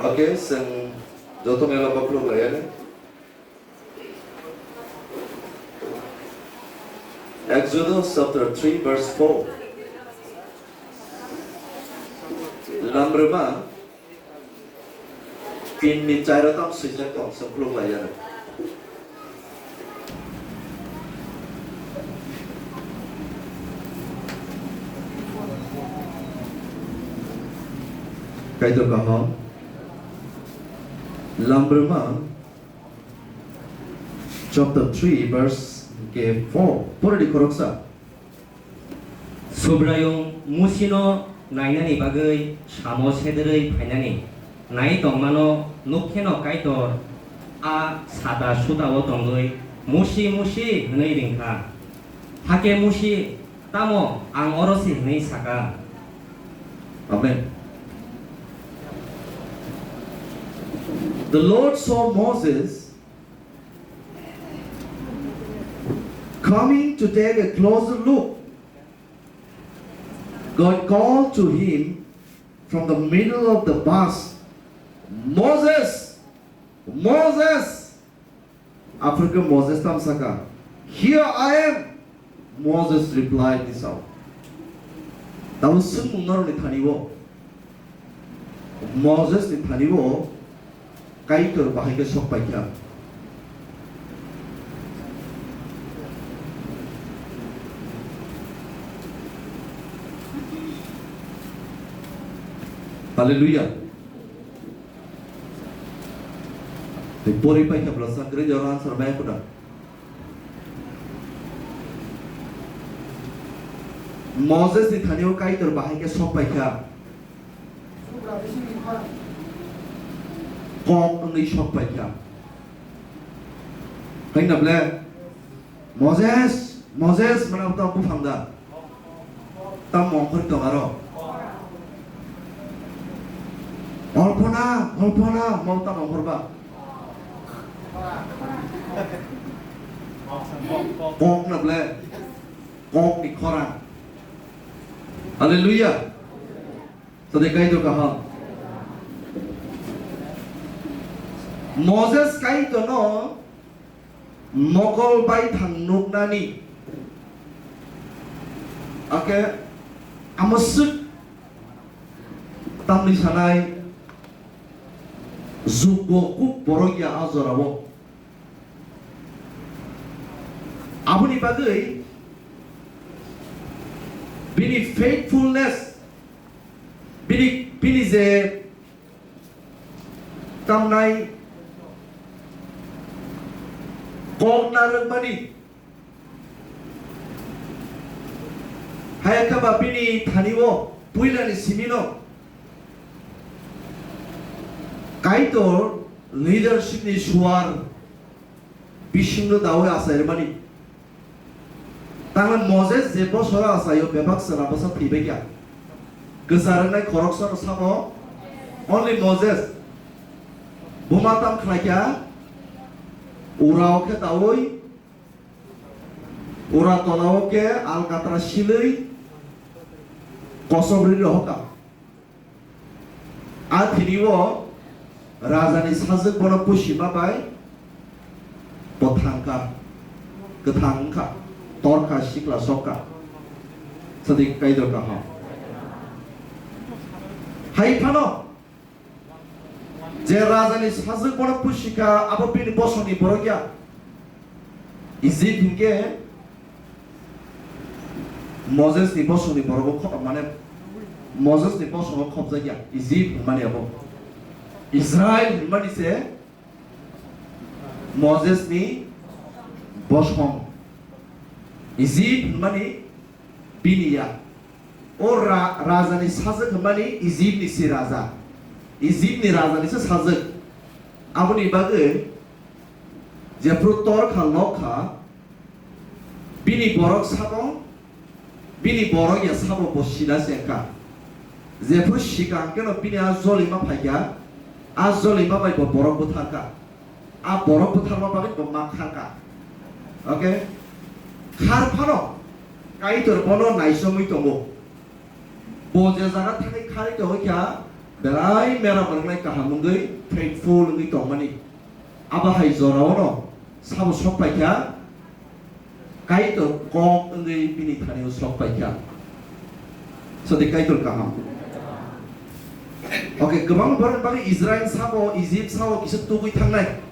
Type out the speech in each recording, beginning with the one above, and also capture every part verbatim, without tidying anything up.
Okay, chwng joto mela bokhorok laiyani. Exodus chapter three verse four. Lamrwma tin ni charo tam swijak tong, chwng khuluk laiyani. Kaitor kaham. Lamrwma chapter three verse ke four. Poradi khoroksa. Subraiyung Musino nainani bagwi samo sederwi phainani nai tongmano nukkheno Kaitor a sata sutao tongwi, "Musi, Musi," hwnwi ringkha. Hakhe Musi, "Tamo ang oro se," hwnwi saka. Amen. The Lord saw Moses coming to take a closer look. God called to him from the middle of the bush, "Moses, Moses!" Aphuru khe Moses tamo saka, "Here I am," Moses replied this out. Tamo swngmung norokni thani-o, Moses ni thani-o Kaitor bahai khe sok paikha. Hallelujah. Tei pori paikha bwlasa kwrwi de oro answer maya kuda. Moses ni thani-o Kaitor bahai khe sok paikha. Kok wngwi sok paikha. Haino ble, "Moses, Moses," hwnwi tamo buphang da? Tamo ongkhorwi tong aro? "Olpona, Olpona," hwnwi tamo ongkhor ba? Kok no ble, kok ni khorang. Hallelujah. Sadai Kaitor kaham. Moses Kaitorno mokol baithang nuknani, ake amoswk tamni sanai jukgo kuk borok ya a jorao. Aboni bagwi bini faithfulness, bini, bini je tamnai kok narwkmani, hai khe ba bini thani-o puilani simino Kaitor leadership ni suar bisingo dawi achairwmani. Tangla Moses je bosoro achaio bebak chwla bwsa thwibaikha. Kwchar wngnai khoroksa no samo only Moses. Buma tam khlaikha, urao khe dawi, ura tolao khe alkatra silwi kosom rwi rohorkha. A thini-o rajani sajwk bono pusima bai bo thangkha, kwthang wngkha, torkha, sikla sokha. Sadi Kaitor kaham. Hai phano je rajani sajwk bono pusikha, abo bini bosongni borok ya. Ijip hinkhe Moses ni bosong ni borok kho-, mane Moses ni bosong o khobjakya Ijip hinmani abo. Israel hinmani se Moses ni bosong. Ijip hinmani bini ya. O ra-, raja ni sajwk hinmani Ijip ni se raja. Ijip ni raja ni se sajwk. Aboni bagwi jephru torkha lokha, bini borok sabo, bini borok ya sabo bo sida se wngkha. Jephru sikang keno bini a jolima phaikha, a jolima bai bo borok bwtharkha. A borok bwtharma bagwi bo ma kharkha. Okay? Khar phano Kaitor bono naisomwi tongo. Bo je jaga thangwi kharwi tongwi kha, belai meram rwngnai kaham wngwi faithful wngwi tongmani. Abo hai jorao no sabo sok paikha, Kaitor kok wngwi bini thani-o sok paikha. Sadi Kaitor kaham. Oke, kwbang borok bagwi Israel sabo, Egypt sabo kisa tugwi thangnai.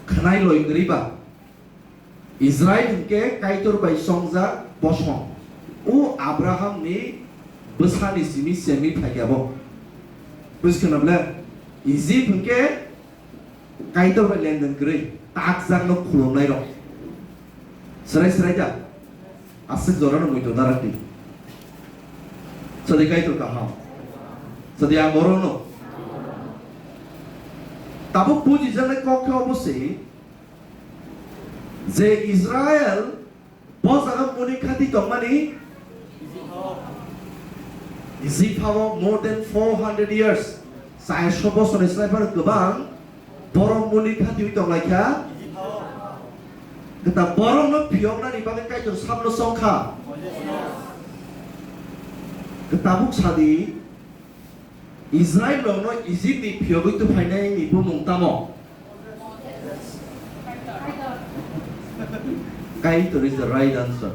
Khwnai loi kwrwi ba. Israel hinkhe Kaitor bai chongjak bosong. O Abraham ni bwsani simi semi phaikha bo. Bujikhana ble? Egypt hinkhe Kaitor bai lenden kwrwi, takjakno khulumnairok. Swrai swrai da? Aswk jorano muitu darak di. Sadi Kaitor kaham. Sadi ang borokno. Tabuk bujijaknai kok khe obo se je Israel bo jaga muni khati tongmani Egypt o more than four hundred years, char sho bosorni slai phano kwbang borok muni khatiwi tonglaikha. Kwtal borokno phiyoknani bagwi Kaitor sabno chongkha. Kwtabuk sadi, Israel rokno Egypt ni phiyogwi tuphainai ni bumung tamo? Kaitor is the right answer.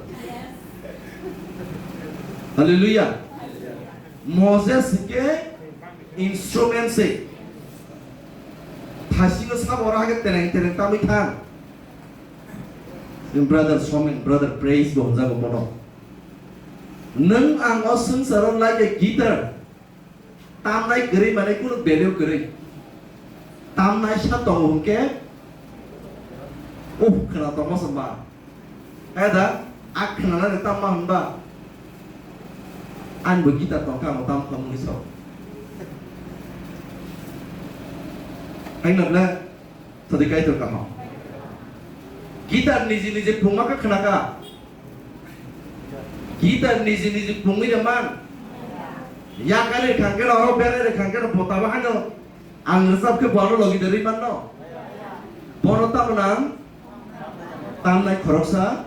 Hallelujah. Moses ke instrument se. Thasingo sabo ora ke tereng tereng tamwi thang. Brother Somen, brother Praise bo hwnjago bono. Nwng ang o swngcharo like a guitar. Tamnai kwrwi mane kunu value kwrwi. Tamnai sa tongo hwnkhe, uh, khwna tongma se ma. Kaya da, a khwnanani tamma hwnba? Ani bo guitar tongkha, ang bo tam khamungni sao. Haino ble, Sadi Kaitor kaham. Guitar niji niji pungma khe khwnaka. Guitar niji niji pungwi de man. Yakari khangke oro berai khangke botaba hano. Ang rwchap khe bono logi de ri manno. Bono tamo nang tamnai khoroksa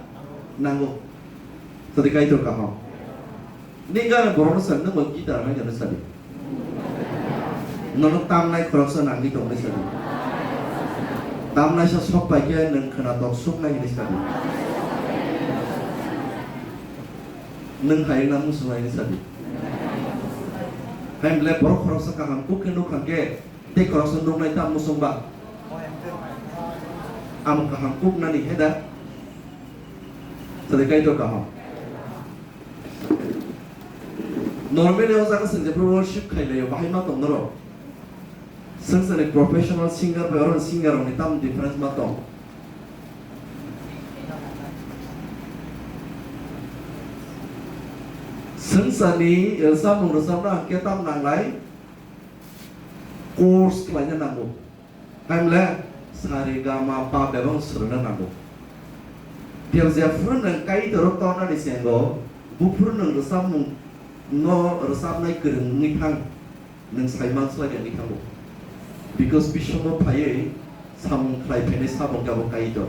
nango. Sadi Kaitor kaham. Nini gana borokno sa, nwng bo guitar hai hwnwi sadi. Nono tamnai khoroksa nangwi tongwi sadi. Tamnai sa sok pai khe nwng khwna tok suknai hwnwi sadi. Nwng hai wngna muchungnai hwnwi sadi. Hai hwnle borok khoroksa kaham kuk khe nuk kha khe tei khoroksa nuknai ta muchung ba? Amo kaham kuk nani he da? Sadi Kaitor kaham. Normally o jaga chwng jephru worship khailaio, bahai ma tong norok. Swngchar ni professional singer bai oro ni singer rok ni tamo difference ma tong? Swngchar ni, eh, samung rwchapna hwnkhe tamo nanglai? Course khlaina nango. Tamle sari gama pa bebang swrwngna nango. Phiya jephru nwng Kaitor o tornani sengo, buphuru nwng rwchapmung no rwchapnai kwrwng wngwi thang, nwng sai manslai wngwi thango. Because bisomo phaiwi samung khlai phainai sabo khe abo Kaitor.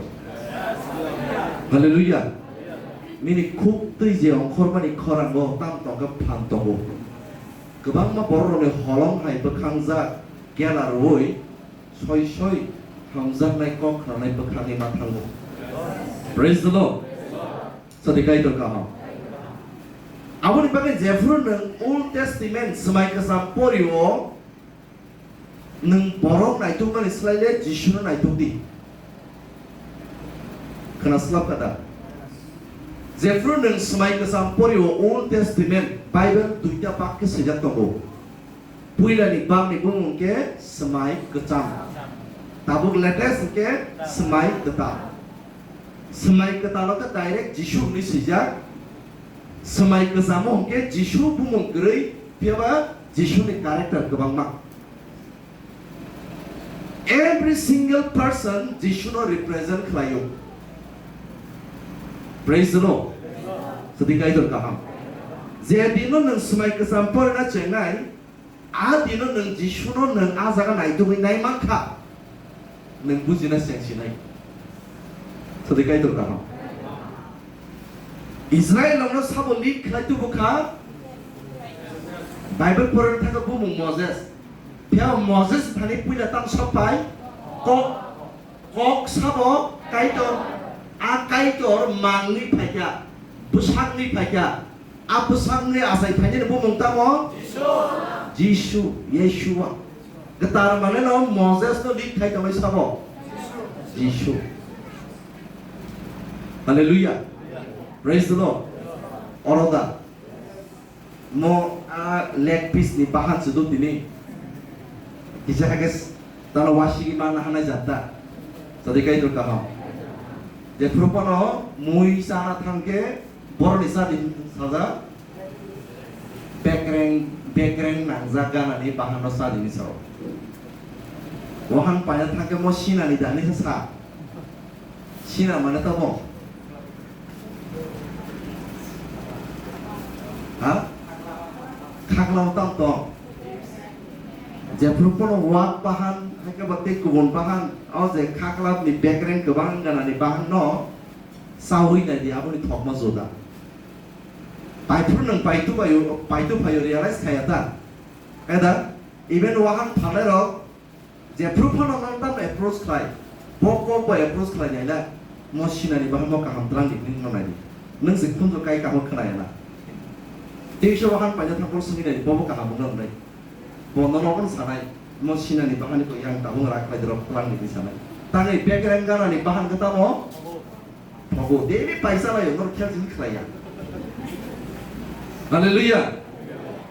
Hallelujah. Nini khuk twi je ongkhormani khorango tam tongkha phan tongo. Kwbangma bororokni holong hai bwkhangjak gela rwui soi soi hamjaknai kok khnanai bwkhagwi ma thango. Praise the Lord. Sadi Kaitor kaham. Aboni bagwi jephru nwng Old Testament, Swmai Kwcham porio, nwng borok naitukmani slai le Jisuno naituk di. Khna slap kha da? Jephru nwng Swmai Kwcham porio, Old Testament, Bible duita bak khe swijak tongo. Puilani bakni bumung khe Swmai Kwcham. Tabuk latest khe Swmai Kwtal. Swmai Kwtalo khe direct Jisu hwnwi swijak. Swmai Kwchamo hwnkhe Jisu bumung kwrwi, phiyaba Jisuni character kwbangma. Every single person Jisuno represent khlaio. Praise the Lord. Sadi Kaitor kaham. Je dino nwng Swmai Kwcham porina chengnai, a dino nwng Jisuno nwng a jaga naitugwi nai mankha, nwng bujina sengsinai. Sadi Kaitor kaham. Israel rokno sabo lead khlai tubu kha. Bible porani thangkhe bumung Moses. Phiya Moses thani puila tamo sok pai? Kok, kok sabo Kaitor. A Kaitor mangwi phaikha, bwsakni phaikha. A bwsakni achai phainani bumung tamo? Jisu. Jisu, Yeshua. Kwtal maneno Moses no lead khai tongnai sabo? Jisu. Hallelujah. Praise the Lord. Oro da. Mo a leg piece ni bahan se do tini. Kisa hake s-, tano wasigi mana hanai jatta. Sadi Kaitor kaham. Jephru pono mui sana thangke boroni sadi saja. Bekreng, bekreng nangjak ganani bahan no sadi ni sao. Wahan paina thangke mo sinani dani sa. Sina mane tamo? Ha? Khakla o tamo tong. Jephru pono wak bahan, haikhe ba tei kubun bahan, o je khakla ni bekreng kwbang ganani bahan no sawi nai di, aboni thokma juda. Paiphru nwng paitu phaio, paitu phaio realize khaya ta. Eda, even wahan phalai rok, Jephru phano nang tamo approach khlai, bo kok bai approach khlai nai la, mo sinani bahai mo kaham tlang di, nwng nai di. Nwng se khunju kai kaham khna ya na. Tei se wahan paina thang por swngi nai, bo bo kaham wng nai. Bo no no sanai, mo sinani bahani ko yang tabung rak khlai rok tlang di sanai. Tangwi bekreng ganani bahan khe tamo? Thogo, daily paisa laio, norok khe jini khlaiya. Hallelujah.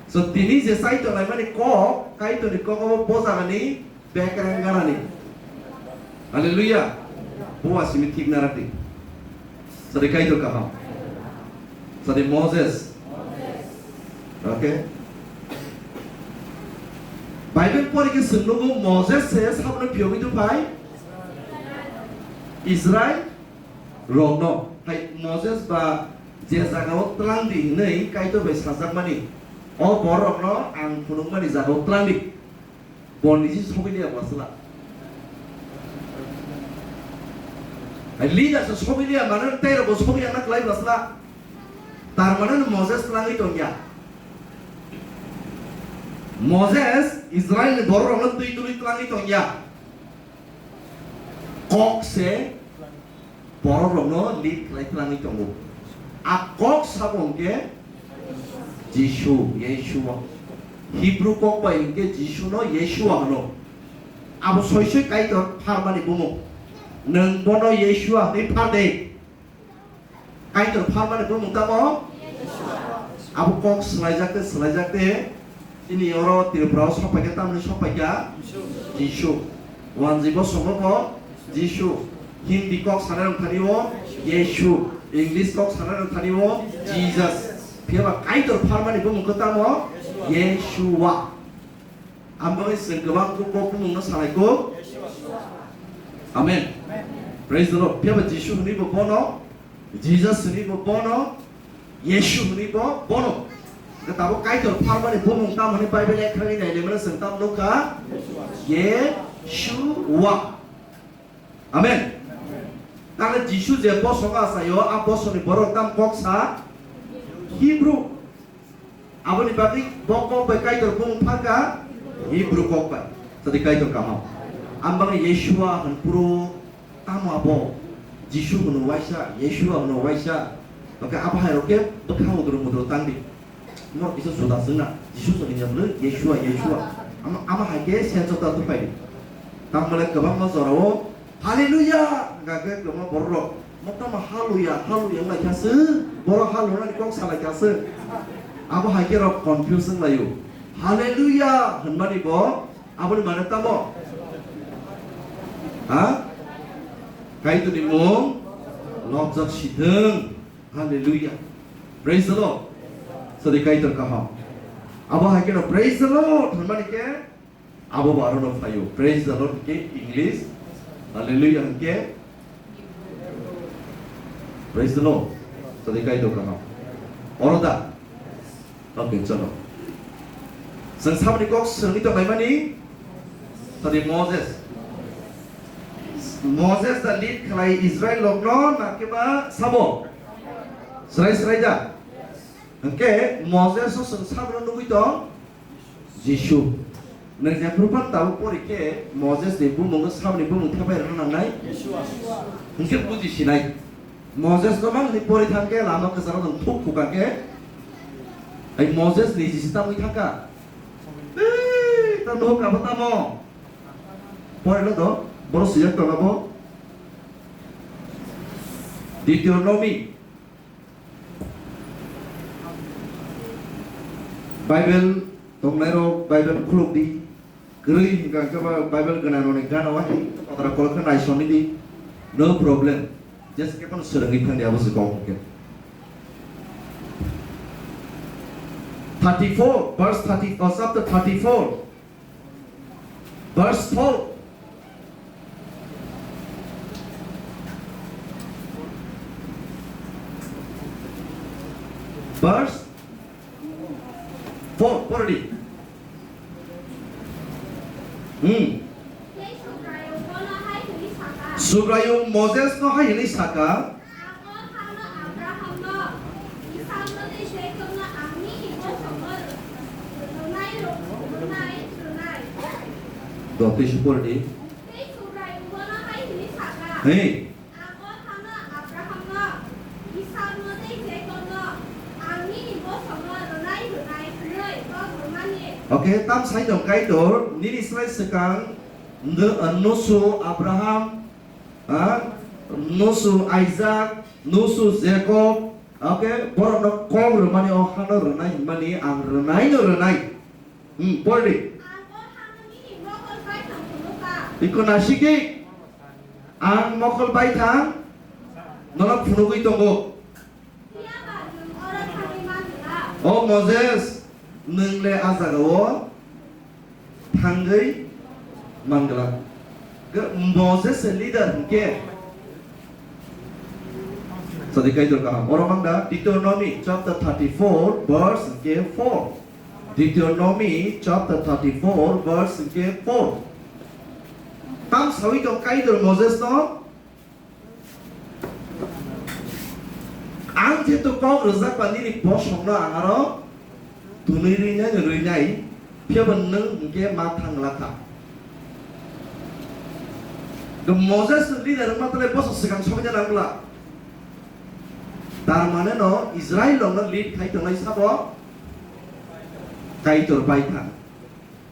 So, tini je Kaitor laimani kok, Kaitorni kok obo bojagani bekreng ganani. Hallelujah. Bo asimi thik narati. Sadi Kaitor kaham. Sadi Moses. Okay. Bible pori ke sengnogo Moses se sabno phiyogwi tu pai. Israel rokno, hai Moses ba je jagao tlang di hwnwi Kaitor bai sajakmani, o borokno ang phunukmani jagao tlang di. Bo niji sogwi liya bwsla. Hai leader se sogwi liya mane tei rokbo sogwi ya na klai bwsla. Tar mane Moses tlangwi tongya. Moses Israel ni borok rokno twi twi tlangwi tongya. Kok se borok rokno lead khlai twlangwi tongo. A kok sabo hwnkhe Jisu, Yeshua. Hebrew kok bai hwnkhe Jisu no Yeshua hwno. Abo soi soi Kaitor pharmani bumung. Nwng bono Yeshua hwnwi phar de. Kaitor pharmani bumung tamo? Abo kok swlaijak tei swlaijak tei chini oro Tripura o sok paikha, tamni sok paikha? Jisu. Wanji bosongo bo Jisu. Hindi kok sanai rok thani o Yesu. English kok sanai rok thani o Jesus. Phiya ba Kaitor pharmani bumung khe tamo? Yeshua. Ang bagwi chwng kwbang kuk kok bumungno salai kuk. Amen. Praise the Lord. Phiya ba Jisu hwnwi bo bono, Jesus hwnwi bo bono, Yesu hwnwi bo bono. Hwnkhe tabuk Kaitor pharmani bumung tamo hwnwi Bible ekha hwnwi nailaimano chwng tamo nukha? Yeshua. Amen. Tangni Jisu je bosongo achaio, a bosongni borok tamo kok sa? Hebrew. Aboni bagwi bo kok bai Kaitor bumung pharkha Hebrew kok bai. Sadi Kaitor kaham. Ang bagwi Yeshua hwn phuru tamo abo? Jisu hwno waisa, Yeshua hwno waisa. Hwnkhe abo hai rok khe bwkha udro mudro tang di. Norok kisa juda chwngna, Jisu chwng ya bwle, Yeshua, Yeshua. Ama, ama hai khe sense o ta twi phai di. Tamo le kwbangma jorao Hallelujah! Hwnkha khe kwbangma borok rok, "Mo tamo hallelujah, hallelujah," wng lai kha se, borok hallelujah ni kok sa lai kha se. Abo hai khe rok confuse wng lai o. Hallelujah hwnmani bo, aboni mane tamo? Ha? Kaitorni mung lobjak si thung. Hallelujah. Praise the Lord. Sadi Kaitor kaham. Abo hai khe no praise the Lord hwnmani khe Abo bo aro no phaio. Praise the Lord hwnkhe English. Hallelujah hwnkhe praise the Lord. Sadi Kaitor kaham. Oro da? Okay, chalo. Chwng saboni kok swngwi tonglaimani? Sadi Moses. Moses da lead khlai Israel rokno, na khe ba sabo? Srai srai da? Hwnkhe Moses o chwng sabono nugwi tong? Jisu. Nwng jephru phano tabuk pori khe Moses ni bumung, Sam ni bumung thepai rwna nangnai? Hwnkhe buji sinai. Moses no mang ni pori thang khe lama kwcharo nwng thuk thuk kha khe. Ai Moses ni jisi tamwi thang kha. Ei, ta nuhuk kha bo tamo. Pori lo do, boro swijak tongo bo. Deuteronomy. Bible tongnairok Bible khuluk di. Kwrwi hwnkha khe ba Bible gwnangrokni gana wahi kotra kolok khe naisoni di. No problem. Just khe phano swrwngwi thang di abo se kok hwnkhe. Thirty-four, verse thirty, oh, chapter thirty-four. Verse four. Verse four, pori di. Hmm. Subraiyung Moses no hai hwnwi saka. Ang o hano Abraham no, Isak no tei Jakob no ang nini bosongo rwnai, rwnai, rwnai. Do tei sukor di. Tei Subraiyung bono hai hwnwi saka. Hey. Ang o hano Abraham no, Isak no tei Jakob no ang nini bosongo rwnai, rwnai hwnwi kok rwmani. Okay, tam sai tong Kaitor, nini slai swkang, nw-, nusu Abraham, Ha? Nusu Isaac, nusu Jacob, okay, borokno kok rwmani, o hano rwnai hwnmani, ang rwnai no rwnai. Hmm, pori di. Ang o hano nini mokol baithang phunukha. Iko naisik di. Ang mokol baithang nono phunugwi tongo. Phiya ba nwng oro thangwi man glak. O Moses, nwng le a jagao thangwi man glak. Ge-, Moses se leader hwnkhe. Sadi Kaitor kaham. Oro mang da Deuteronomy chapter thirty-four verse hwnkhe four. Deuteronomy chapter thirty-four verse hwnkhe four. Tam sawi tong Kaitor Moses no. Ang jeto kok rwjak ba nini bosongno ang aro tunui rwinai no rwinai, phiyaba nwng hwnkhe ma thang lakha. Moses leader wngma tole bosong swkang sokya nang bwla. Tar mane no Israel rokno lead khai tongnai sabo Kaitor bai thang.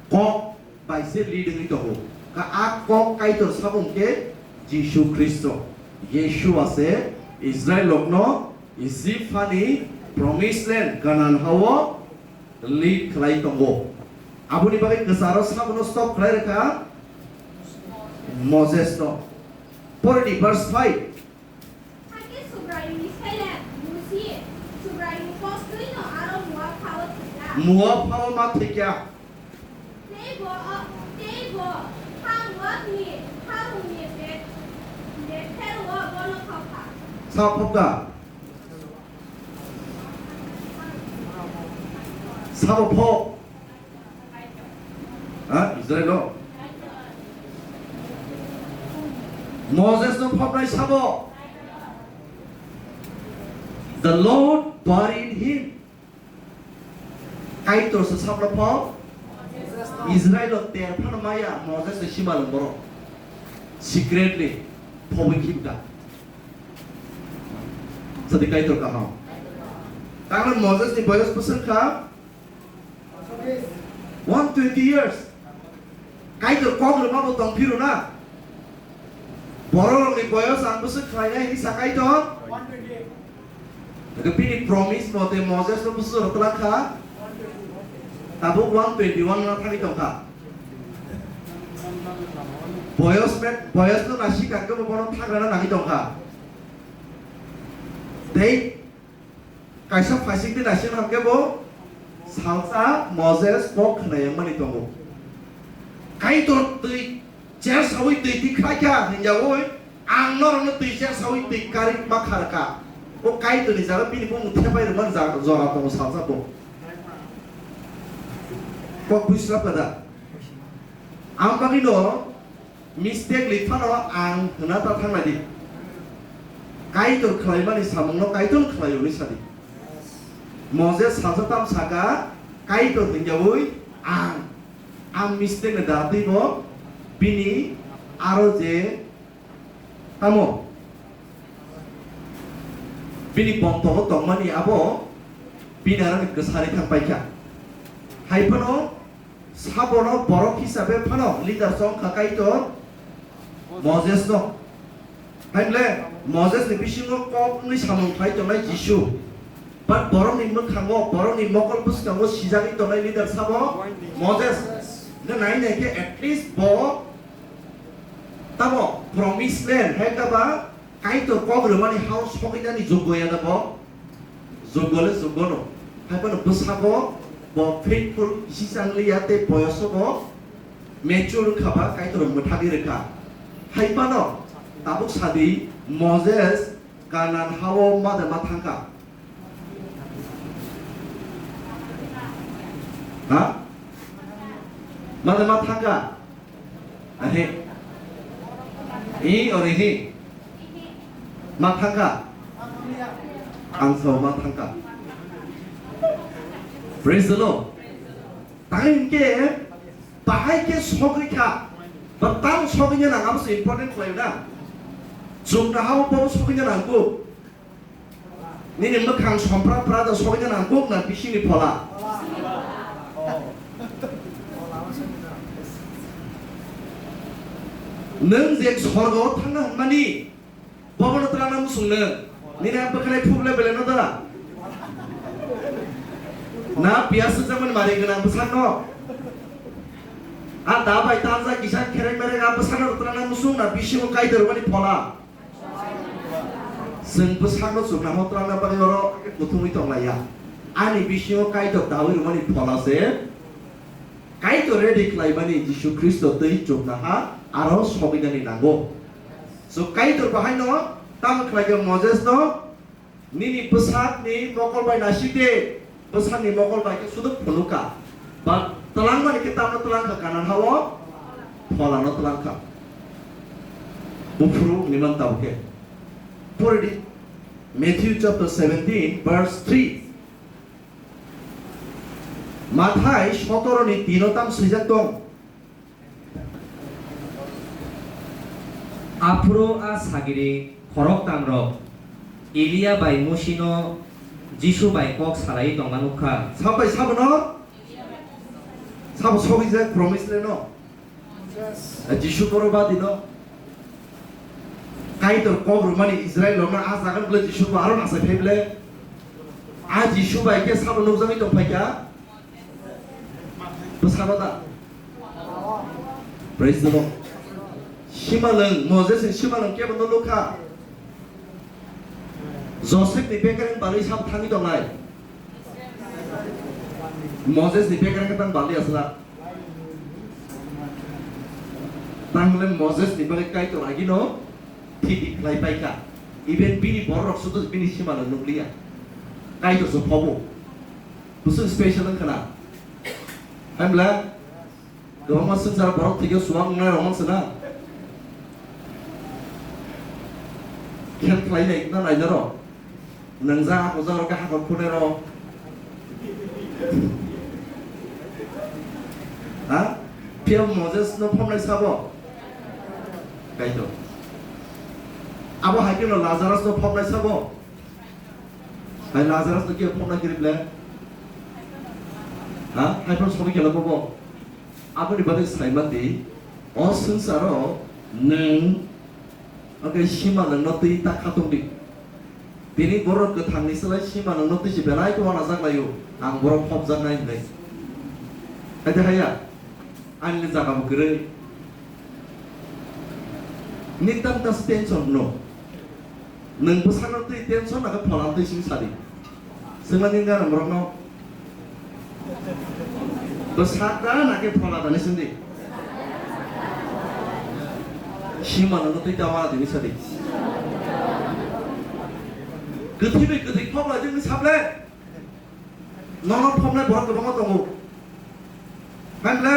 Kok bai se lead wngwi tongo. Ka a kok Kaitor sabo hwnkhe Jisu Khristo. Yeshua se Israel rokno Egypt hani promised land Canaan hao lead khlai tongo. Aboni bagwi kwcharo sabono stop khlai rwkha Moses no. Pore ni verse five. Hakhe Subraiyungni seleng Musi, Subraiyung kok twi'-no aro Moab ha-o thwikha. Moab ha-o ma thwikha. Tei bo, tei bo ha Moabni habungni Bet-, Bethel-o bono phopkha. Sa phopkha. Sabo phop. Ha? Israel o? Moses no phopnai sabo. The Lord buried him. Kaitor se sabno phop. Israel o ter phano maya Moses ni simalwng borok. Secretly phobwi khibka. Sadi Kaitor kaham. Tangla Moses ni boyos bwswk kha? One twenty years. Kaitor kok rwma bo tong phiro na. Borok rokni boyos ang bwswk khlainai hinwi sa Kaitor. Hwnkhe bini promise mote Moses no bwswk rw twlang kha. Tabuk one twenty one na thangwi tong kha. Boyos met, boyos no na sikang khe bo bono thagrana nangwi tong kha. Tei Kaisa phaisingni naising hwnkhe bo salsa Moses kok khna yangmani tongo. Kaitor twi cher sawi twi tikhlai kha hwnjawi ang norokno twi cher sawi twi karwi ma kha rwkha. O Kaitorni jaga bini bumung thepai rwmani jaga jora tongo salsa bo. Kok bui swrapkha da? Ang bagwino Mistake ni phano ang hwna ta thangna di. Kaitor khlaimani samungno Kaitor khlaio hwnwi sadi. Moses salsa tam saka, Kaitor hwnjawi Ang, ang mistake ni dara twi bo bini aro je tamo bini bongtogo tongmani abo bini aro ni kwsari thang paikha. Hai phano sabono borok hisabe phano leader chong kha Kaitor Moses no. Hai le Moses ni bisingo kok wngwi samung khlai tongnai Jisu. But borokni mwkhango, borokni mokol bwskango sijagwi tongnai leader sabo Moses. Hwnkhe nai nai khe at least bo tamo promise land hai khe ba Kaitor kok rwmani hao sogwi nani joggo ya da bo? Joggo le joggo no. Hai phano bwsabo bo faithful kisi chang liya tei boyoso bo mature wngkha ba Kaitor mwthagwi rwkha. Hai phano tabuk sadi Moses Kanan hao ma de ma thangkha. Ha? Ma de ma thangkha? Ahe. I ore hi. Ma thangkha? Ang sao ma thangkha. Praise the Lord. Tang hwnkhe bahai khe sogwi kha. Ba tang sogwi nang abo se important khlai na. Chwng na hao bo sogwi nang kuk. Nini mwkhang sompra pra da sogwi nang kuk na bisingni phola. Nwng je sorgo thangna hwnmani, bobono twlangna muchung nwng. Nini ang bwkhanai phubla belai no da. Na piyas swijak mani mari gwnang bwsakno. A da bai tanja kisa kherek merek a bwsakno twlangna muchung na bisingo Kaitor mani phola. Chwng bwsakno chukna hotrana bagwi oro kuthumwi tonglaiya. Ani bisingo Kaitor dawi rwmani phola se, Kaitor ready khlaimani Jisu Khristo twi chuknaha aro sogwinani nango. So Kaitor bahaino tamo khlaikha Moses no, nini bwsakni mokol bai naisik de, bwsakni mokol bai khe sudu phunukha. Ba twlangmani khe tamno twlangkha Kanan hao? Pholano twlangkha. Buphuru hwnwi man tabuk khe. Pore di, Matthew chapter seventeen, verse three. Mathai sotoro ni tino tam swijak tong. Aphuru a sagiri khoroktamrok Eliya bai Musino Jisu bai kok salai tongma nukha. Sabai sabono? Sabo sogwi je promise le no? Jisu borok badi no? Kaitor kok rwmani Israel rokno a jaga bwle Jisu bo aro nasai phai bwle. A Jisu bai khe sabo nukjagwi tong phaikha. Bwsano da? Praise the Lord. Simalwng, Moses ni simalwng kebo no nukha. Joseph ni bekereng balwi sabo thangwi tongnai. Moses ni bekereng khe tang balwi asla. Tang hwnle Moses ni bagwi Kaitor agino thiti khlai paikha. Even bini borok sudu bini simalwng nukliya. Kaitor se phobo. Bwswk special wngkha na? Hwnbla kwbangma swngchar borok thwikhe chuwak wngnai rok mansana. Khel khlai nai na nai norok. Nwngjak hojak rok khe hakor khunai rok. Ha? Phiya Moses no phobnai sabo? Kaitor. Abo hai kheno Lazarus no phobnai sabo? Hai Lazarus no khe phobna kiri ble? Ha? Hai phano sono kela bobo? Aboni bagwi sai mandi, o swngcharo nwng, oke, simalwng no twi ta khatung di. Tini borok kwthang ni slai simalwng no twi se belai khe uanajak laio, ang borok phobjaknai hinwi. Hai de haya? Ani le jaga bo kwrwi. Nini tam ta tension no. Nwng bwsakno twi tension na khe phola twi simi sadi. Swngmani wngkha nwng borokno. Bwsak da na khe phola da ni sindi. Simalwng no twi ta wana twi sadi. Kwthwi bai kwthwi phok lai twi sable. Nono phobnai borok kwbangma tongo. Hwnle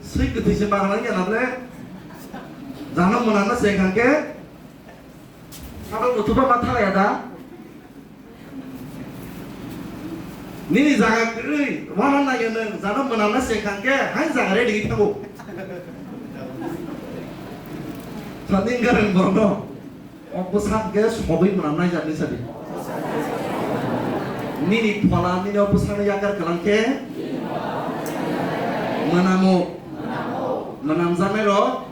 swi kwthwi se bagala wngya na ble? Jano mwnana se khangkhe. Sabo muthubama thalaya da? Nini jaga kwrwi, wana naiyo nwng, jano mwnamna se kangkhe, hai jaga ready thango. Sani garang borno. O bwsak khe sobwi mwnamnai jatni sadi. Nini phola nini o bwsakno yakar kwlang khe mwnamo. Mwnamjaknai rok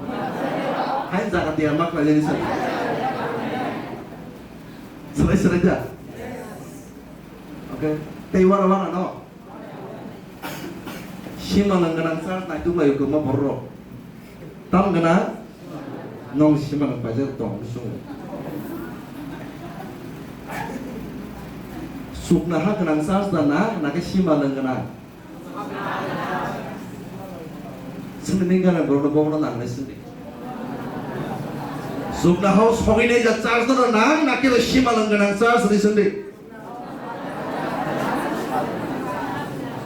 hai jaga tiyar ma khlaijani sadi. Swrai swrai da. Okay. Tei wana wana no. Simalwng gwnang church naituk laio kwbangma borok rok. Tam gwnang? Nong simalwng paijak tong bwswngo. Chuknoha gwnang church da na, na khe simalwng gwnang? Swngdi nini gana borokno bobono nangnai swngdi. Chuknohao sogwi naijak church no nang, na khe simalwng gwnang church hinwi swngdi.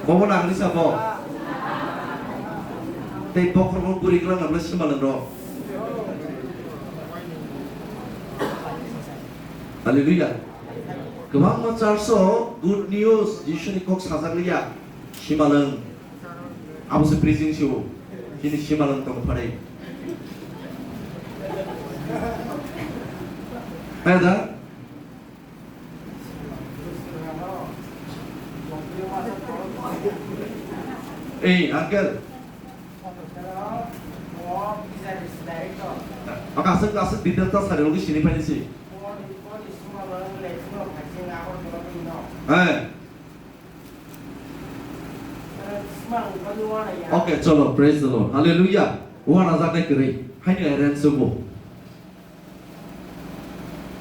Bobo nangni sabo. Tei bokhorok bwrwi kwlwng nabla simalwng rok. Hallelujah. Kwbangma church o good news Jisuni kok sajak liya. Simalwng. Abo se preaching se o. Chini simalwng tong phare. Hai da? Ei, uncle. Ang aswk, aswk detail ta sari, ogi sini paini si. Hai. Okay, cholo, praise the Lord. Hallelujah. Wana jaknai kwrwi. Haino arrange sugo.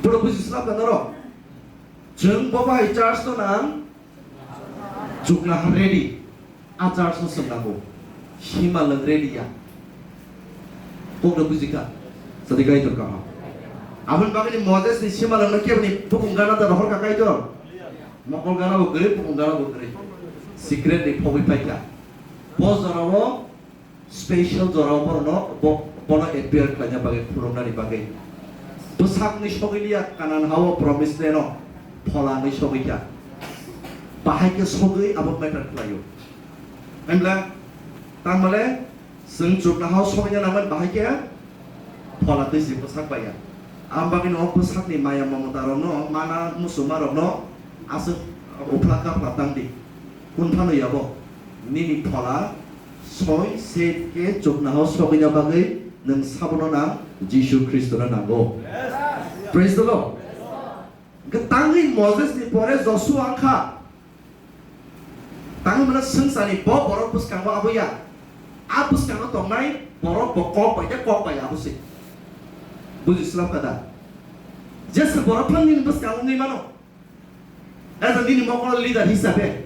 Pura buji slap ka naro. Chwng bo bai church to nang. Chuknoha ready. A church no swng nango. Simalwng ready ya. Kok no buji ka. Sadi Kaitor kaham. Aboni bagwi ni Moses ni simalwng no keboni bukung gana da rohor ka Kaitor. Mokol gana bo kwrwi, bukung gana bo kwrwi. Secret ni phobwi paikha. Bo jora o special jora o borokno bo-, bono appear khlaina bagwi, khulumnani bagwi. Bwsakni sogwi liya Kanan hao promise land o phola wngwi sogwi kha. Bahai khe sogwi abo matter khlaio. Hwnbla tamale chwng chuknohao sogwina nangmani bahai khe phola twi se bwsak bai ya. Ang bagwino o bwsakni maya mamota rokno, mana muchungma rokno aswk uphla kaphla tang di. Kun phano yabo nini phola soi se khe chuknohao sogwina bagwi nwng sabono nang, Jisu Khristono nango. Praise the Lord. Hwnkhe tangwi Moses ni pore Joshua wngkha. Tangwi mano swngcharni bo borok bwskango abo ya. A bwskango tongnai borok bo kok bai de kok bai abo se. Buji slap kha da? Jesa borok phano nini bwskango wngwi mano. As a nini mokol leader hisabe.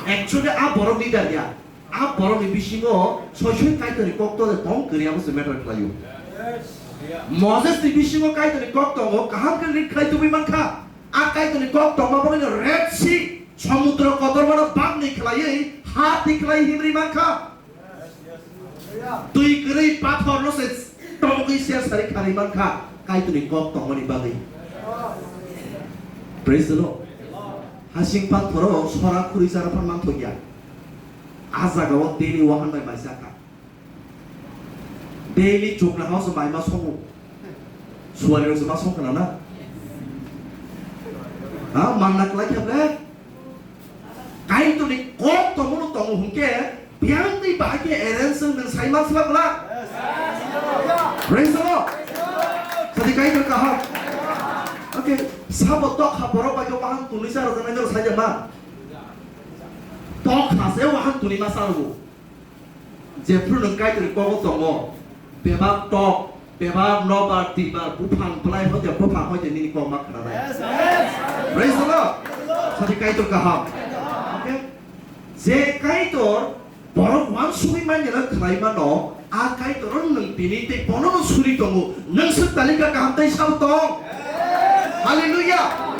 Actually a borok leader ya. A borokni bisingo soi soi Kaitorni kok tole tong kwrwi abo se matter khlaio. Moses ni bisingo Kaitorni kok tongo, kaham khe lead khlai tubui mankha. A Kaitorni kok tongma bagwino Red Sea, somudro kotormano bagni khlaiwi ha twi khlai himri mankha. Twi kwrwi pathorno se tongwi ser sari kharwi mankha Kaitorni kok tongmani bagwi. Praise the Lord. Hasing pathoro sora khuri chara phan manthokya. A jagao daily wahan bai maisa kha. Daily chuknohao se mai ma songo. Suari rok se ma song khna na? Ha, manna klai khe ble? Kaitorni kok tongmano tongo hwnkhe, biyang twi bahai khe arrange wng nwng sai ma swlak bla? Praise the Lord. Sadi Kaitor kaham. Okay, sabo tok ha borok bai khe wahan tuni sa rok nai rok sai ma. Tok ha se wahan tuni ma sa rok. Jephru nwng Kaitorni kogo tongo, bebak tok, bebak nobar, twibar, buphang, bwlai hoite, buphang hoite nini kok ma khwnanai. Praise the Lord. Sadi Kaitor kaham. Okay? Je Kaitor borok uansugwi manya no khwlai mano, a Kaitor nwng tini tei bono no suri tongo. Nwng swk talika kaham tei sabo tong. Hallelujah.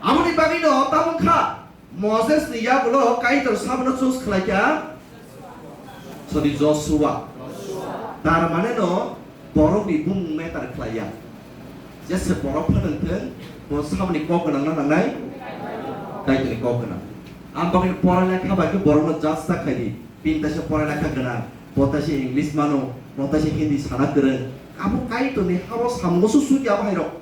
Aboni bagwi no tabuk kha. Moses ni yagulo Kaitor sabono choose khlai kha? Sori Joshua. Tar mane no borok ni bumung matter khlai ya. Jese borok phano thwng, bo saboni kok gwnang na nangnai? Kaitor ni kok gwnang. Ang bagwi pora lekha bai khe borokno judge ta khaidi. Bini taisa pora lekha gwnang, bo taisa English mano, bo taisa Hindi sana kwrwng. Abo Kaitorni hao samungo su sudi abo hairok.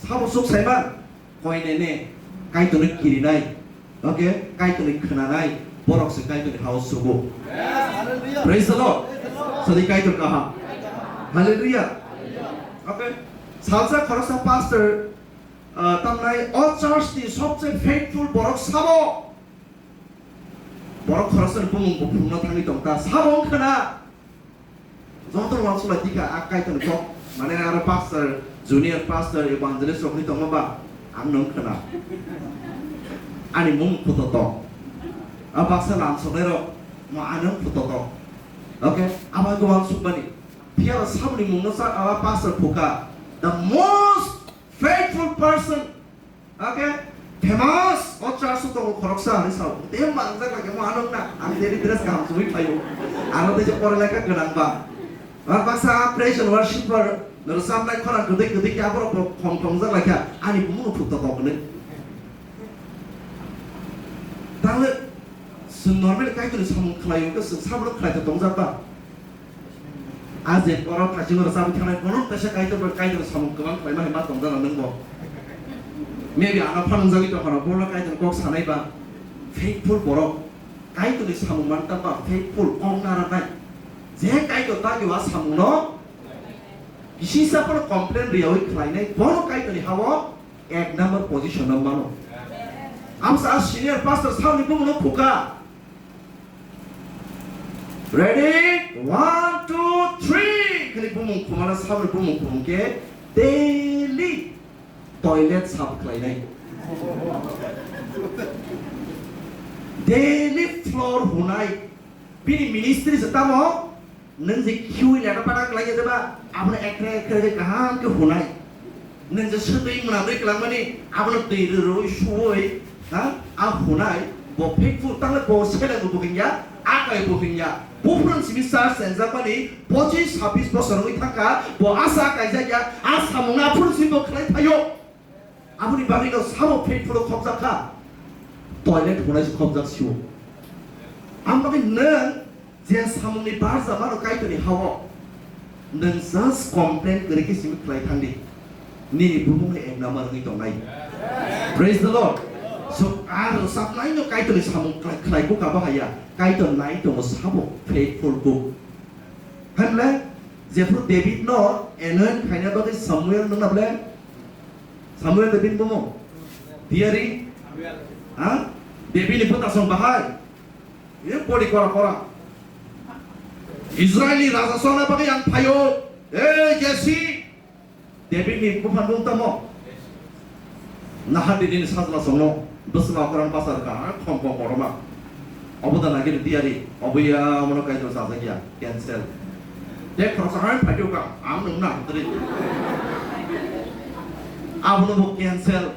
Sabo suk saiman, koinene, Kaitorni kirinai, okay, Kaitorni khwnanai, borok se Kaitorni hao sugo. Praise the Lord. Sadi Kaitor kaham. Hallelujah. Okay. Salsa khoroksa pastor, ah, tamnai o church ni sobse faithful borok sabo. Borok khoroksa ni bumung buphurungno thangwi tongta. Sabo wngkha na? Joto wansukla dika a Kaitorni kok. Mane aro pastor, junior pastor, evangelist rokni tongma ba ang nung khna. Ani mung phuto to. A baksa lam soknai rok mo ano phuto to. Okay? Abo ang wansuk bani. Phiya sabni mungno sa a pastor phuka. The most faithful person. Okay? Famous o church o tongo khoroksa hinwi sao. Tei mangjak lage mo ano na. Ang daily dress kaham chumui phaio. Aro tei je pore lekha gwnang ba. Ba baksa praise and worshipper, noro samnai khorang kwdwi kwdwi khe aborok bo khong khongjak lai kha, ani bumung no phuk tok tok hwnwi. Tangle, chwng normal Kaitorni samung khlai hwnkhe chwng sabono khlai tok tongjak ba? A je borok thaiching oro chabwi thangnai, bono kaisa Kaitor bai Kaitorni samung kwbang khlaima hai ma tongjak nang nwng bo. Maybe ano phanangjagwi tongkha, bono Kaitorni kok sanai ba. Faithful borok. Kaitorni samung man tangma faithful, kok narwknai. Je Kaitor dagio a samungno kisisa phano complain riyaui khlainai, bono Kaitorni hao ek number position o mano. Amsa a senior pastor sauni bumungno phuka. Ready? One, two, three. Khali bumung khumana sauni bumung khumung khe daily toilet sap khlainai. Daily floor hunai. Bini ministry se tamo, nwng je khiui leta pada khlai jeba, abono ekre ekre je kaham khe hunai. Nwng je swtwi mwnadwi kwlangmani, abono twi rwrwi suui, ha? A hunai, bo faithful, tangle bo seleng bo hingya, a kai bo hingya. Buphurun simi church chenjakmani, pochis sabis bosor wngwi thangkha, bo asa kaijakya, a samungno aphuru simi bo khlai phaio. Aboni bagwi no sabo faithful o khopjak kha. Toilet hunai se khopjak sio. Ang bagwi nwng je samungni barja mano Kaitorni hao, nwng just complain kwrwi khe simi khlai thangdi. Nini bumung hai ek number wngwi tongnai. Praise the Lord. So, ang rwchapnai no Kaitorni samung khlai, khlai kuk abo haya. Kaitor nai tongo sabo faithful kuk. Hwnle, jephru David no anoint khaina bagwi Samuel no nable, Samuel David bomo, diari, ha? David ni bwtasong bahai, ye pori kora kora. Israel ni raja songna bagwi ang phaio, e Jesse, David ni buphan mung tamo? Naha dini ni sajla songno bwsla okran pasar ka, ha, khom khom koroma. Obo da nagir diari, obo ya, omono Kaitor sajak ya, cancel. Te khoroksa hai phaikhe ka, ang nung na hamtri. Abono bo cancel.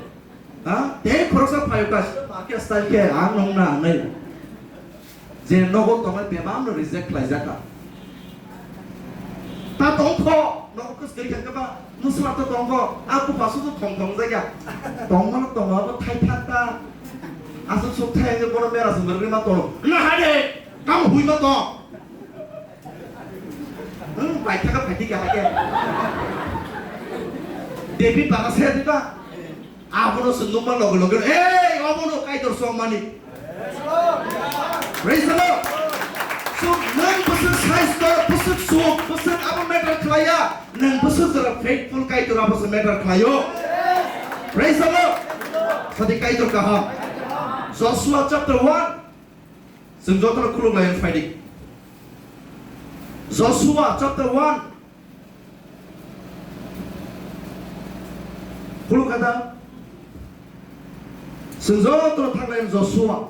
Ha? Te khoroksa phaikhe ka, market style khe, ang nung na nai. Je nogo tongnai bebak no reject khlaijak kha. Ta tongkho, nogo kwsgwi khe ba, nusla to tongkho, a bupha su to thong thong jaya. Tongma no tongo, abo thai thak ta. Aswk swk thai je bono mera se mergwi ma tono. Na ha de, kam hui ma to. Hmm, bai thaka phai thika ha ke. Devi bara se diba. Abono se nukma loge loge, "Ei, obono Kaitor songmani." Praise the Lord. So, nwng bwswk saisto, bwswk suk, bwswk abo matter khlaiya. Nwng bwswk jora faithful Kaitor abo se matter khlaio. Praise the Lord. Sadi Kaitor kaham. Joshua chapter one. Chwng jotono khuluk lai phai di. Joshua chapter one. Khuluk kha da? Chwng jotono thang lai Joshua.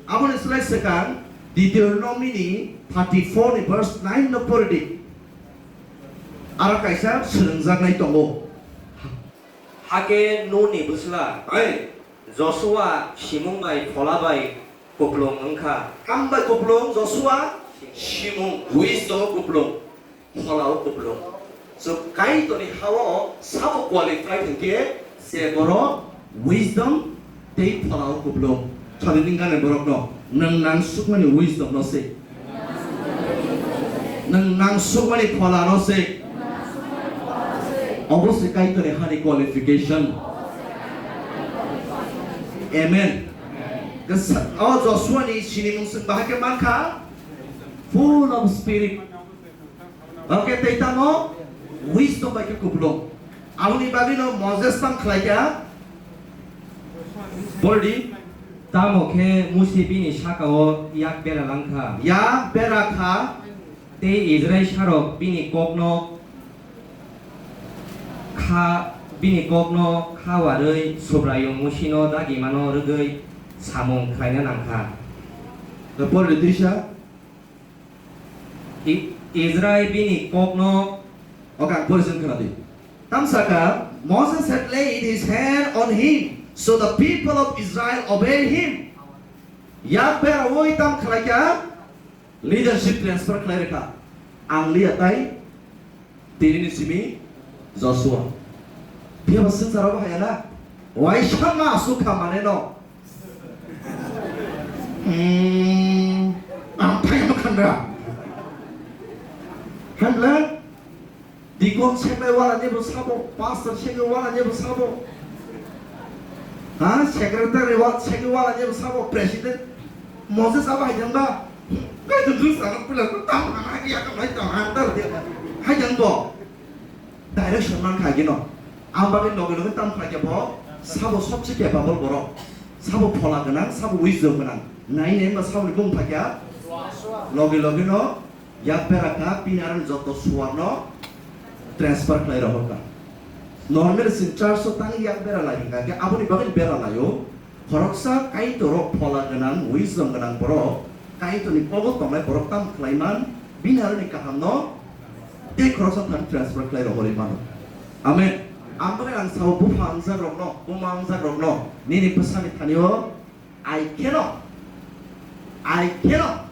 Aboni slai swkang Deuteronomy ni thirty-four ni verse nine no pori di. Aro kaisa swrwngjaknai tongo. Hakhe Nun ni bwsla Ai. Joshua simung bai phola bai kupulung wngkha. Kam bai kupulung Joshua simung, wisdom kupulung, phola o kupulung. So Kaitorni hao sabo qualify hwnkhe se borok wisdom tei phola o kupulung. Sadi nini gana borokno, nwng nangsukmani wisdom no se. Nwng nangsukmani phola no se. Obo se Kaitorni hani qualification. Amen. Kasa-, o Joshua ni sinimung swng bahai khe mankha, full of spirit. Oke, tei tamo wisdom bai khe kupulung. Aboni bagwino Moses tamo khlai kha. Bordi. Tamo khe Musi bini saka-o yak bera lang kha. Yak bera kha. Tei Israilsarok bini kokno kha, bini kokno kha warwi Subraiyung Musino dagimano rwgwi samung khlaina nang kha. Bordi twisa. I-, Israil bini kokno. Oke, ang porisin khna di. Tamsaka, Moses had laid his hand on him, so the people of Israel obeyed him. Yak berawi tam khlai kha, leadership transfer khlai rwkha. Ang liya tai, tini ni simi Joshua. Phiya ba swngcharo bo haya na? Waisa ma aswk kha mane no. Hmm, ang phai ma khan ra. Hemle, deacon seknai wala ni bo sabo, pastor seknai wala ni bo sabo. Ha, secretary wa seknai wala ni bo sabo, president. Moses abo hai jang ba. Kai tu dus ang pula tu tam ang hai ya kam hai tam ang tar dia. Hai jang bo. Direction man kha gino. Ang bagwi logi logi tam khlai khe bo sabo sobse capable borok. Sabo phola gwnang, sabo wisdom gwnang. Nai nai ba sabo ni bung phakya. Logi logi no yak bera kha, pini aroni joto suar no transfer khlai rohor kha. Normal sin church o tang yak bera lai hingka khe aboni bagwi bera lai o. Khoroksa Kaitor o phola gwnang, wisdom gwnang borok, Kaitor ni kobo tongnai borok tam khlai man, bini aroni kaham no tei khoroksa thani transfer khlai rohorwi mano. Amen. Ang bagwi ang sao bupha wngjak rok no, buma wngjak rok no, nini bwsani thani o I cannot, I cannot.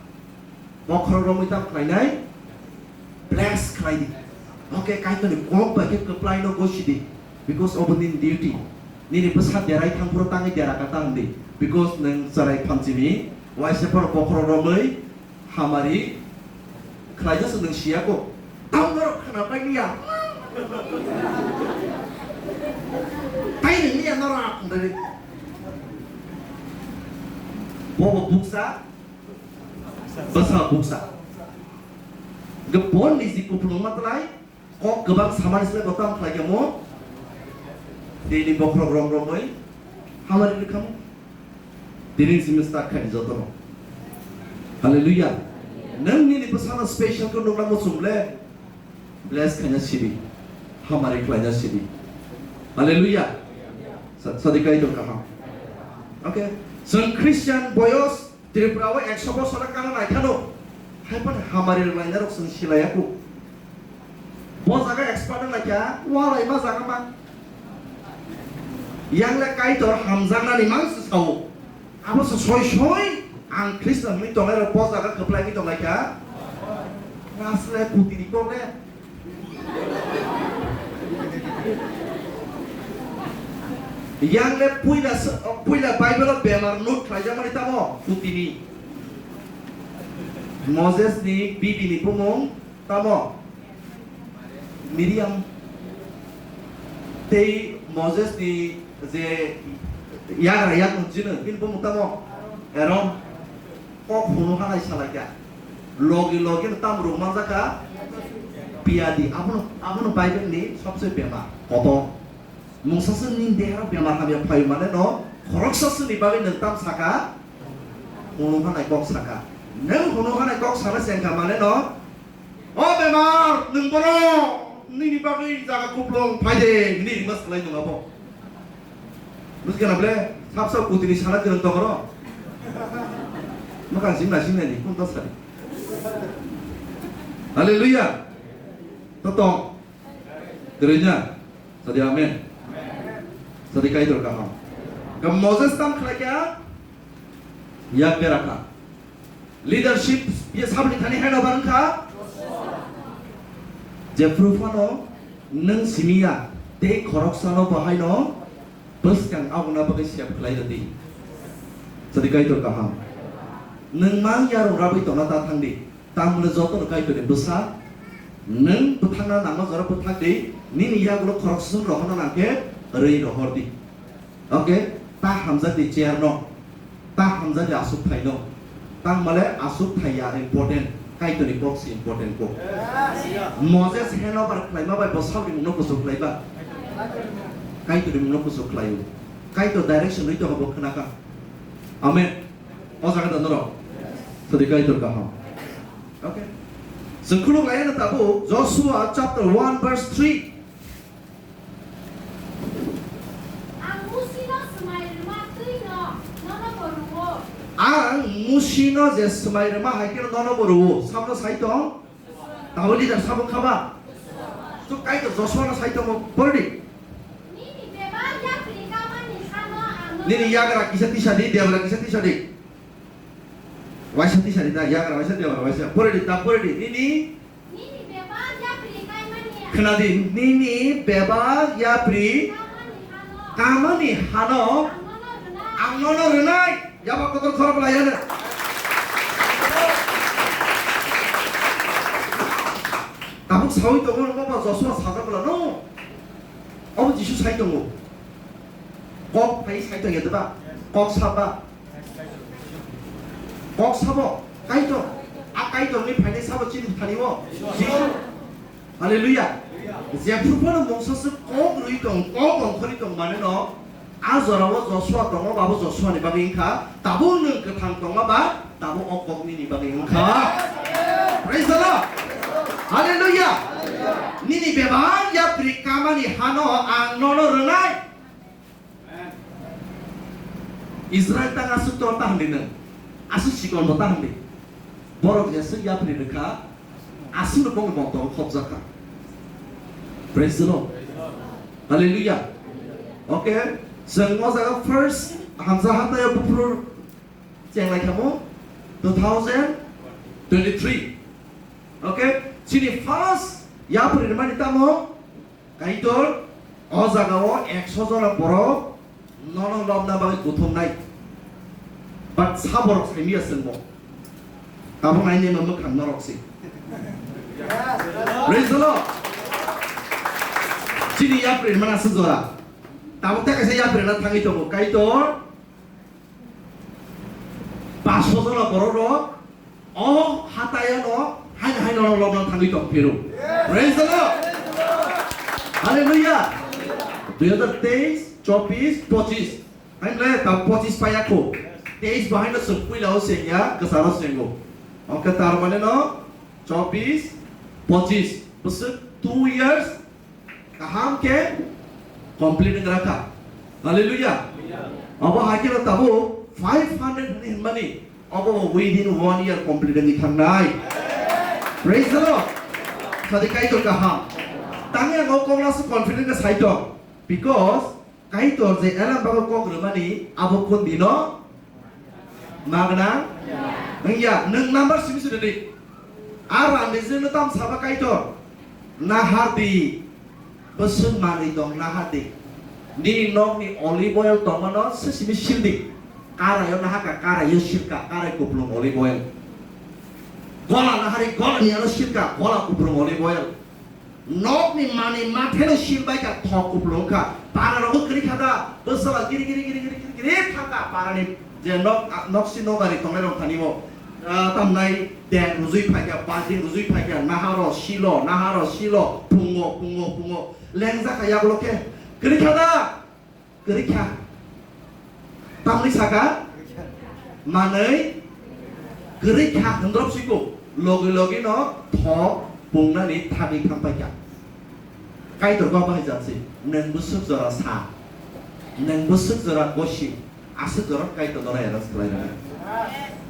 Bokhorok romwi tam khlainai, bless khlai di. Oke, Kaitorni kok bai khe kwplai no gosi di. Because obo nini duty. Nini bwsa derai thang phuru tangwi dera ka tang di. Because nwng chwrai phanchimi, waisa phano bokhorok romwi hamari khlai jasa nwng siya ko. Tamo norok khna pai liya. Tai nwng liya norok ang dai. Bobo buksa. Bwsa buksa. Gabon ni si kupulung ma tlai, kok gabang samani slai bo tam khlai kamo. Tini bokhorok rom romoi, hamari rikamo. Tini simi start khai jotono. Hallelujah. Nang nini bwsano special ko nukna muchung le. Bless khaina sibi. Hamari khlaina sibi. Hallelujah. Sa-, sadi Kaitor kaham. Okay. Chwng Christian boyos Tripura o ekso bosor kana nai khano. Hai phano hamari rwlaina rok chwng silaiya ku. Bo jaga expert wng lai kha, walai ma jaga ma. Yang le Kaitor hamjaknani mang se sao. Abo se soi soi ang Khristo hwnwi tongnai rok bo jaga kwplai wngwi tong lai kha. Nasle kuti ni kok le. Yang le puila se-, puila Bible o bemar note khlaijakmani tamo kutini. Moses ni bibi ni bumung tamo Miriam. Tei Moses ni je yagra yakung chini bini bumung tamo Aaron. Kok hunu hanai salai kha. Logi logi no tam rwng manjak kha. Piyadi. Abono, abono Bible ni sobse bemar. Kotor. Mungsa se nini deharo bemar hamya phai mane no. Khoroksa se ni bagwi nwng tam saka. Hunu hanai kok saka. Nwng hunu hanai kok sana se wngkha mane no. O bemar, nwng bono nini bagwi jaga kuplung phai de, nini mas khlai nung abo. Buskana ble, sap sap kutini sana kwrwng tong oro. Mwkhang singna singnani, kun ta sadi. Hallelujah. To tong. Kwrwina. Sadi amen. Sadi Kaitor kaham. Ka Moses tam khlai kha, yak bera kha. Leadership ye sabni thani hai no ban kha. Jephru phano nwng simi ya, tei khoroksa no bo hai no bwskang abuna bagwi sep khlai rwdi. Sadi Kaitor kaham. Nwng mang yarung rabwi tongna ta thang di. Tamle joto no Kaitor ni bwsa. Nwng bwthakna nangma jora bwthak di. Nini yagulo khoroksa rohorna nangkhe rwi rohor di. Okay? Ta hamjak di chair no. Ta hamjak di aswk thai no. Tang male aswk thai ya important. Kaitor ni kok si important kok. Moses handover khlaima bai bo sabri mungno kuchuk khlaiba. Kaitor ni mungno kuchuk khlaio. Kaitor direction rwi tongo bo khwnakha. Amen. O jaga da norok. Sadi Kaitor kaham. Okay. Chwng khuluk lai na tabuk Joshua chapter one verse three. Ang Musino swmai rwma twino nono bo rwo. Ang Musino je swmai rwma hai khe nono bo rwo. Sabno sai tong. Tabuk leader sabo khaba. To Kaitor Joshua no sai tongo. Pordi. Nini bebak yapri kamani hano ang nono. Nini yagra kisa tisa di, debra kisa tisa di. Waisa tisa di da, yagra waisa, debra waisa. Pordi, ta pordi. Nini Nini bebak yapri kaimani. Khna di, nini bebak yapri kamani hano. Kamani hano. Ang nono rwnai. Ang nono rwnai. Yaba kotor khorok lai ano. Tabuk sawi tongo, nobo Joshua sajak lano. Obo Jisu sai tongo. Kok phai sai tong ya deba. Kok saba. Kok sabo, Kaitor. A Kaitor ni phainai sabo chini thani o. Jisu. Hallelujah. Jephru phano mungsa se kok rwi tong, kok ongkhorwi tong mane no. A jora o Joshua tongo, babo Joshua ni bagwi wngkha. Tabuk nwng kwthang tongma ba, tabuk o kok nini bagwi wngkha. Praise the Lord. Hallelujah. Nini bebak yapri kamani hano ang nono rwnai. Israel tang aswk tor ta hwnwi nwng, aswk sikon bo ta hwnwi. Borok jeswk yapri rwkha, aswkno bongni montoro khopjakha. Praise the Lord. Hallelujah. Okay, chwng o jaga first hamsa hathaio buphuru chenglai khamo two thousand twenty-three. Okay, chini first yapri rwmani tamo Kaitor, o jaga o ekso jona borok nono lobna bagwi kuthumnai. But sa borok saimya chwngbo. Tabuk nainai ma mwkhang norok se. Praise the Lord. Chini yapri mana se jora. Tabuk ta kaisa yapri na thangwi tongo. Kaitor, Paso jona borok rok o hatayano haino haino no lobna thangwi tong phiro. Praise the Lord. Hallelujah. Dui hazar teis, chobbish, pochis. Haino le ta pochis paya kho. Teis bahaino se puila o sengya, kwsaro sengo. Oke, tar mane no chobbish, pochis. Bwswk two years Kaham khe complete wng rakha. Hallelujah. Abo hai khe tabuk five hundred hwnwi hwnmani, abo bo within one year complete wngwi thangnai. Praise the Lord. Sadi Kaitor kaham. Tangwi ang o kokno aswk confident khe sai tong. Because Kaitor je Elam bago kok rwmani abo kun dino Magna? Wngya, nwng number simi simi di. A randi jwngno tam saba Kaitor. Nahar di. Bwswk manwi tong nahar di. Nini nokni olive oil tongmano se simi sil di. Karaio nahaka, karaio silka, karai kuplung olive oil. Gola nahari, golani ano silka, gola kuplung olive oil. Nokni manwi matheno silbai kha, thok kupulung wngkha. Para rogo kwrwi kha da, bwsala giri giri giri giri giri giri thangkha. Parani je nok, a, nok si nokari tongnai rok thani bo, ah, tamnai deng rujui phaikha, balting rujui phaikha, naharo silo, naharo silo, pungo, pungo, pungo. Lengjak kha yagulo khe kwrwi kha da. Kwrwi kha. Tamni saka? Manwi kwrwi kha hwnrok siko. Logi logi no thok pungnani thagwi thangpai kha. Kaitor kok bahai jat si. Nwng bwswk jora sa. Nwng bwswk jora gosi. Aswk jora Kaitor no arrange khlai rwna.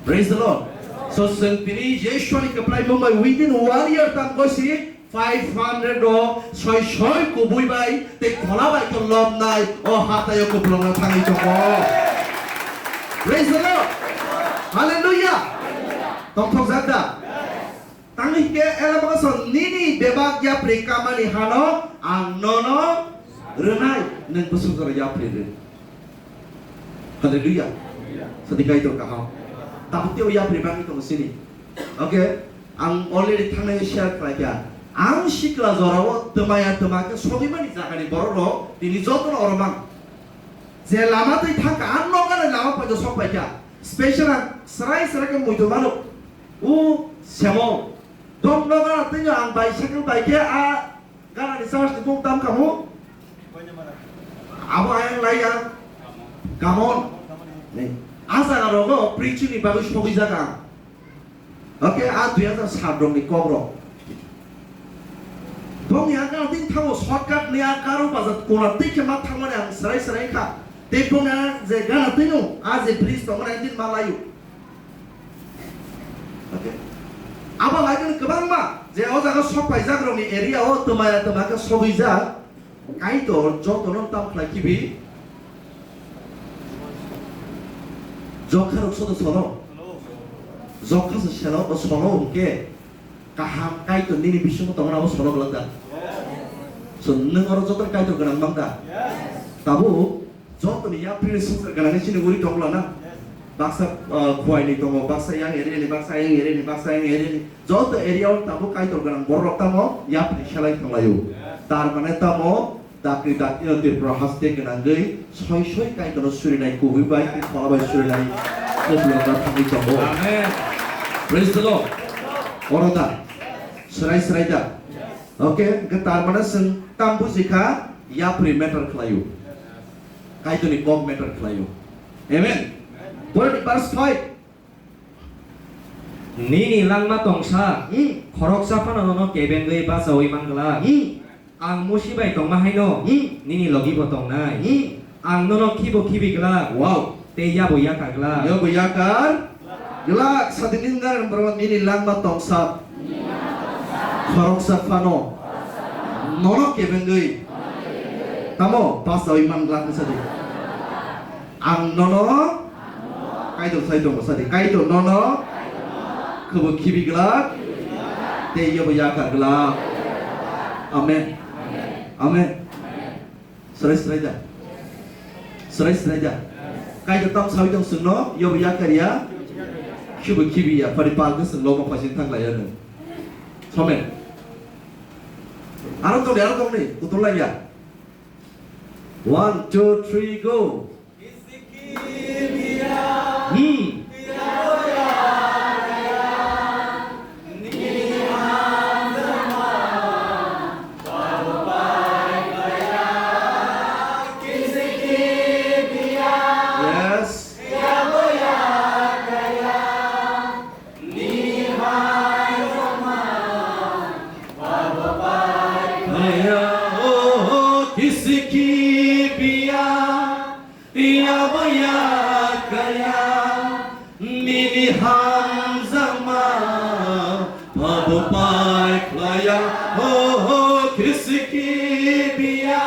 Praise the Lord. So, chwng tini Jeshwani kwplai mung bai within one year tam gosi. Five hundred o soi soi kubui bai tei kola bai khe lobnai o hatai o kupulung no thangwi tongo. Praise the Lord. Hallelujah. Tongthok jak da? Tangwi hwnkhe Ela bwkha song nini bebak yapri kamani hano ang nono rwnai, nwng bwswk jora yapri rw. Hallelujah. Sadi Kaitor kaham. Tabuk tei o yapri bagwi tongo sini. Okay? Ang already thangnai share khlaikha. Ang sikla jorao twmaya twma khe sogwimani jagani borok rok tini jotono oro mang. Je lama twi thangkha, ang nokani lama poito sok paikha. Special ang srai srai khe muitu mano. O semo. Dom nokani twi ang bicycle bai khe a Ganani church ni bung tam kamu? Abo ayang lai yang. Come on. Ni. Asa rogo preaching ni bagwi sogwi jaga. Okay, a dui hazar sat rok ni kok rok. Bong ya ka ding thango shortcut ni a karo bazar kona tei khe ma thangmani ang serai serai kha. Tei bong ya je gana tei no a je bridge tong na din ma layu. Okay. Abo laibini kwbangma je o jaga sok paijak rokni area o twmaya twma khe sogwijak. Kaitor jotono tam khlai kibi. Jokha rok sodo sono. Jokha se seno o sono hwnkhe kaham Kaitor nini bisingo tongna abo sono glak da. So nwng oro joto Kaitor gwnang mang da. Tabuk Joto ni yapri ni swngchar gwnangwi chini uri tong lana. Baksa, ah, Khowai ni tongo, baksa yang area ni, baksa yang area ni, baksa yang area ni. Joto area o tabuk Kaitor gwnang borok rok tamo yapri selai thanglaio. Tar mane tamo dakri dakri no Tripura haste gwnangwi soi soi Kaitor no surinai kubui bai tei phola bai surinai kwplwng no thangwi tongo. Amen. Praise the Lord. Oro da. Srai srai da. Okay, hwnkhe tar mane chwng tam bujikha yapri matter khlaio. Kaitorni kok matter khlaio. Amen. Pore ni verse five. Nini langma tongsa, hmm, khoroksa phano nono kebengwi bachaui manglak. Hmm. Ang musi bai tongma haino, hmm, nini logi bo tongnai. Hmm. Ang nono khibo khibi glak. Wow. Tei yabo yakar glak. Yabo yakar glak. Sadini wngkha borok nini langma tongsa. Khoroksa phano nono kebengwi tamo bachaui man glak wngsa di. Ang nono Kaitor sai tongo sadi. Kaitor nono khebo khibi glak tei yabo yakar glak. Amen. Amen. Srai srai da. Srai srai da. Kaitor tam sawi tong chwngno, yobo yakar ya. Khibo khibi ya, phari pal khe chwng lobo phaising thang lai ya nung. Somen. Aro tong ni, aro tong ni, kutung lai ya. One, two, three, go. Hmm. Yes. Aya, oh, kisiki biya. Yabo yakar ya, nini hamjakma pabo pai khlaiya, ho, ho, kisiki biya.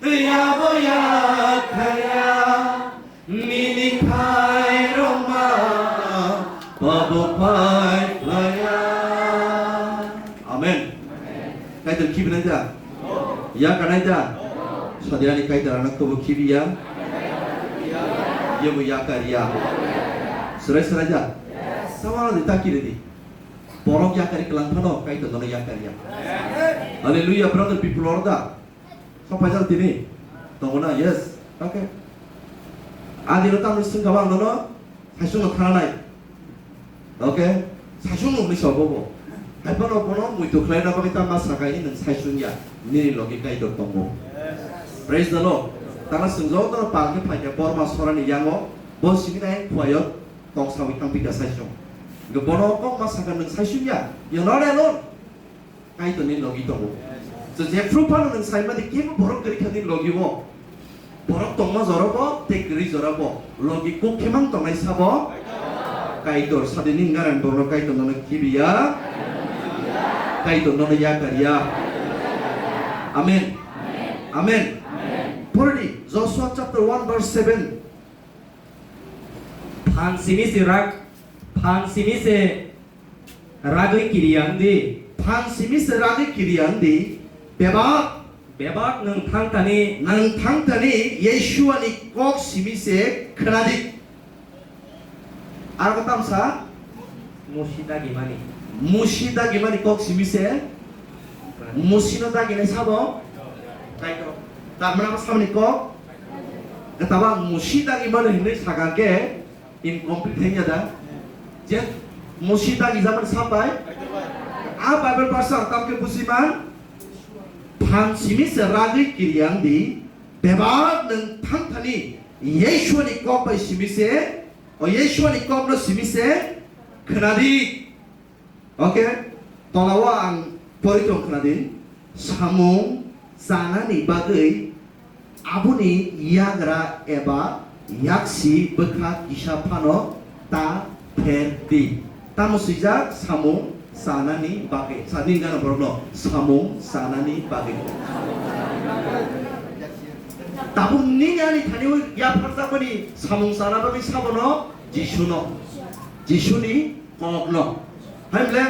Yabo yakar ya, nini khairokma pabo pai khlaiya. Amen. Kaitor khibi nai da? Yakar nai da? Sadirani Kaitor ano kobo khibi ya? Yebo yakar ya. Serai serai da? Tawano di takiri di. Borok yakari kelang phano Kaitor nono yakar ya. Hallelujah, brother, people order. Sok paijak tini. Tongo na? Yes. Okay. Adi ro tamni sengkha bang nono. Saisung no thananai. Okay? Saisung no hwnwi sa bobo. Hai phano bono muitu khlaina bagwi tamo ma saka ini nwng saisung ya. Nini logi Kaitor tongo. Praise the Lord. Tana swng joto no pal khe phaikha Borma sorani yango. Bo simi nai khuayo tong sawi thang pika saisung. Hwnkhe bono kok ma saka nwng saisung ya. You're not alone. Kaitorni logi tongo. So, jephru phano nwng saimadi kebo borok kwrwi kha nini logi-o. Borok tongma jora bo tei kwrwi jora bo. Logi kuk khemang tongnai sabo Kaitor. Sadini wngkha ang borokno Kaitor nono khibiya. Kaitor nono yakariya. Amen. Amen. Pordi Joshua chapter one verse seven. Phan simi se rak, phan simi se ragwi kiriya wngdi. Phan simi se ragwi kiriya wngdi. Bebak. Bebak nwng thangtani. Nwng thangtani Yeshuani kok simi se khwnadi. Aro tamsa musi dagimani. Musi dagimani kok simi se. Musino daginai sabo? Kaitor. Tamni abo samani kok? Kwtaba musi dagimani hinwi sakha khe incomplete thangya da? Je musi dagijamani sapai? A Bible verse ang tamkhe bujiman? Phan simi se ragwi kiryang di, bebak nwng thangthani Yeshua ni kok bai simi se, o Yeshua ni kok no simi se khwnadi. Okay, tolao ang pori tong khwnadi, samung chanani bagwi aboni yagra eba yaksi bwkha kisa phano ta pher di. Tamo swijak samung chanani bagwi. Sadi gana borokno samung chanani bagwi. Tabuk nini ani thani yapharjakmani samung chana bagwi sabono Jisuno. Jisuni kokno. Hai bole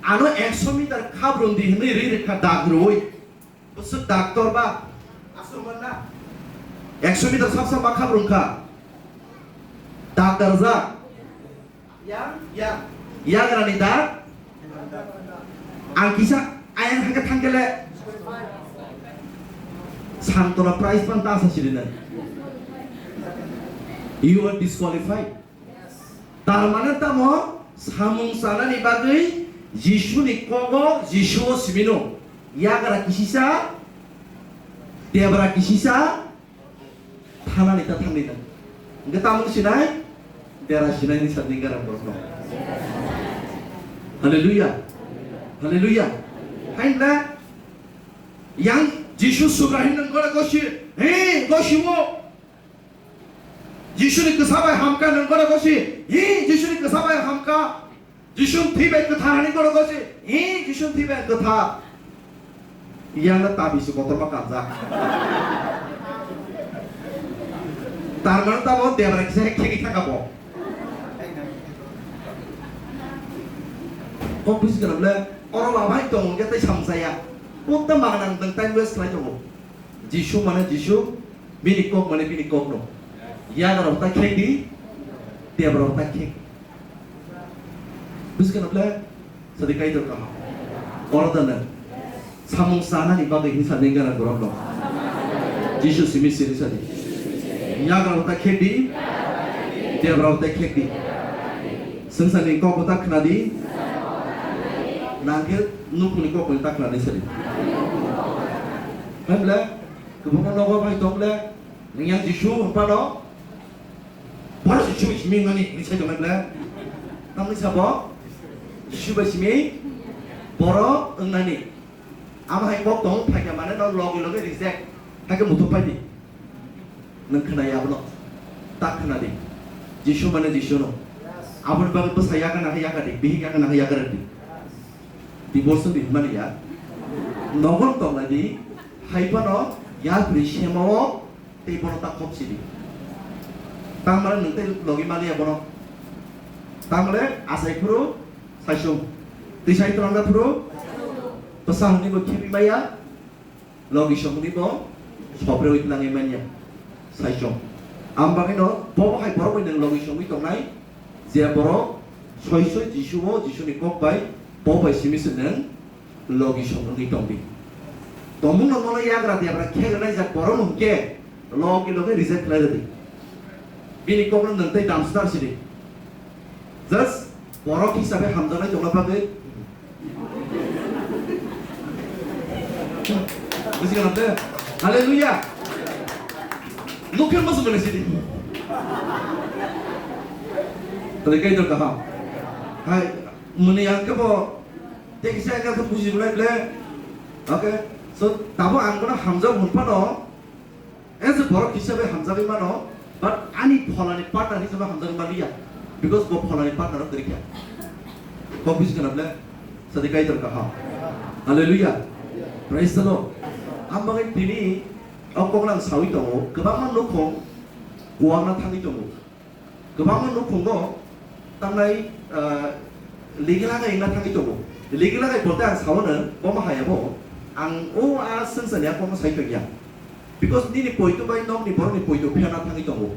ano ekso meter khabrung di hinwi ri rikha dak rwi. Bwswk doctor ba? Aswk man na? Ekso meter sap sap ma khabrung kha. Doctor ja. Yang, yang. Yang rani dak. Ang kisa ayang hake thangkele. Santona prize pan ta asa sirina. You are disqualified. Tar mane tamo samung chanani bagwi Jisuni kogo Jisuo simino. Yagra kisisa, debra kisisa, thanani ta thangni ta. Hingke tamung sinai, dera sinai ni sadi garang borokno. Hallelujah. Hallelujah. Hain na yang Jisu subrahin nang gora gosi, he, gosi mo. Jisuni kwsa bai hamkha nwng gora gosi, hi, Jisuni kwsa bai hamkha. Jisuni thwi bai kwthar hani gora gosi, hi, Jisuni thwi bai kwthar. Yang na tabi se kotor ma kanjak. Tar mane tamo debra kisa khegwi thangkha bo. Kok bisi kana bole, oro labai tong hwnkhe tei samsaya. Putta magnang nwng time waste khlai tongo. Jisu mane Jisu, bini kok mane bini kokno. Yagra rok ta khek di, debra rok ta khek. Buji kana bole? Sadi Kaitor kaham. Oro da nwng samung chanani bagwi hinsa nengana borok no. Jisu simi siri sadi. Yagra rok ta khek di, debra rok ta khek di. Swngcharni kok bo ta khna di. Nang khe nukhungni kok bo ta khna di sadi. Hai bole? Kwbangma nogo bai tong le, nwng yang Jisu hwn phano, borok se chumui simi wngmani hinwi sai tongnai ble. Tamni sabo, Jisu bai simi borok wngnani. Amo hai kok tong phaikha mane no logi logi reject. Haikhe muthuk phai di. Nwng khna ya abono. Tak khna di. Jisu mane Jisu no. Aboni bagwi bwsa yakana hai yaka di, bihik yakana hai yakar di. Divorce wngdi hwnmani ya. Nogon tongnai di, hai phano yapri semao tei bono ta khopsi di. Tangmani nwng tei logi maliya bono. Tangmani achai phuru saisung. Tei sai twlangda phuru bwsa hwnwi bo khibi maya. Logi songni bo sopreui tlangwi manya. Saichung. Ang bagwino bobo hai borok bai nwng logi songwi tongnai, je borok soi soi Jisu o, Jisuni kok bai, bo bai simi se nwng logi song wngwi tongdi. Tongmung no mono yagra debra khe rwnai jak borok no hwnkhe logi logi reject khlai rwdi. Bini kok no nwng tei damstar sidi. Just borok hisabe hamjaknai tongna bagwi. Buji kana de? Hallelujah. Nukhe mas mene sidi. Tadi kai dor kaham. Hai, muni yang ke bo, teki saya ka buji bulai ble. Okay. So, tabo ang kono hamjak hwn phano, as a borok hisabe hamjagwi mano, but ani pholani partner hisabe hamjagwi manliya, because bo pholani partner rok kwrwi kha. Kok bisi kana ble? Sadi Kaitor kaham. Hallelujah. Praise the Lord. Ang bagwi tini o kok nang sawi tongo, kwbangma nukhung kuwakna thangwi tongo. Kwbangma nukhungo tangnai, ah, ligi lagai wngna thangwi tongo. Ligi lagai bolte ang saono, bomo hayabo, ang o a swngcharni a kokno sai tongya. Because nini poito bai nokni borokni poito phiyana thangwi tongo.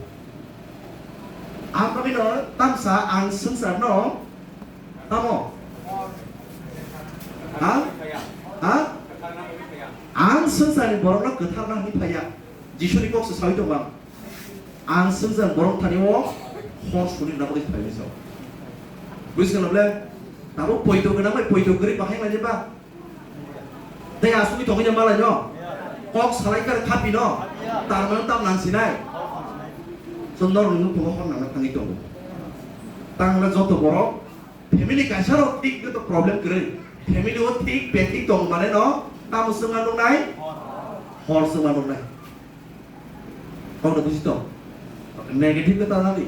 Ang bagwino tamsa ang swngcharno tamo? Ha? Ha? Ang swngcharni borokno kwtharna hwnwi phaiya. Jisuni kokse saui tongo ang. Ang swngchar borok thani o hor suni na bagwi phaiwi sa. Buiskang ble, tabuk poito gwnang bai poito kwrwi bahai manjak ba? Tei asugwi tongwi no malai no? Kok salai kar khapi no? Tar mano tam nang sinai? So nor nung phungo hor nang thangwi tongo. Tang na joto borok family kaisa rok thik to problem kwrwi. Family o thik bethik tong mane no? Tamo swngma nungnai? Hor swngma nungnai. Kok no buji tong? Negative khe ta nadi.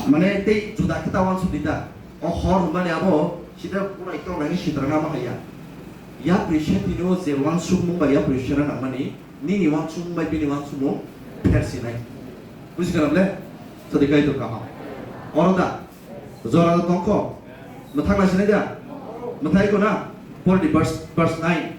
Mane tei juda khe ta wansuk di ta. O hor hwnmani abo sida purai tong nai sitra nama haya. Yapri se tini o je wansukmung bai yapri se na nangmani, nini wansukmung bai bini wansukmung pher sinai. Buji kana ble? Sadi kai to kaham. Oro da. Jora da tongkho. Mathang na sinai da. Mathai ko na. Pori di verse, verse nine.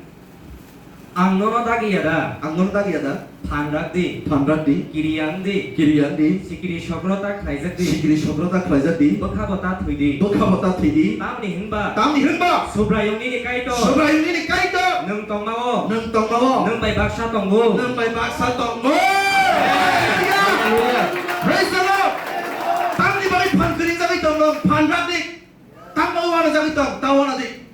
Ang nono dagi ya da? Ang nono dagi ya da? Phan rak di. Phan rak di. Kiri yang di. Kiri yang di. Sikiri sokro ta khlaijak di. Sikiri sokro ta khlaijak di. Bwkha bo ta thwi di. Bwkha bo ta thwi di. Tamni hwnba? Tamni hwnba? Subraiyung nini Kaitor. Subraiyung nini Kaitor. Nwng tongma o. Nwng tongma o. Nwng bai baksa tongo. Nwng bai baksa tongo. Hallelujah. Praise the Lord. Tamni bagwi phan kwrwi jagwi tong nwng? Phan rak di. Tamo wana jagwi tong, ta wana di.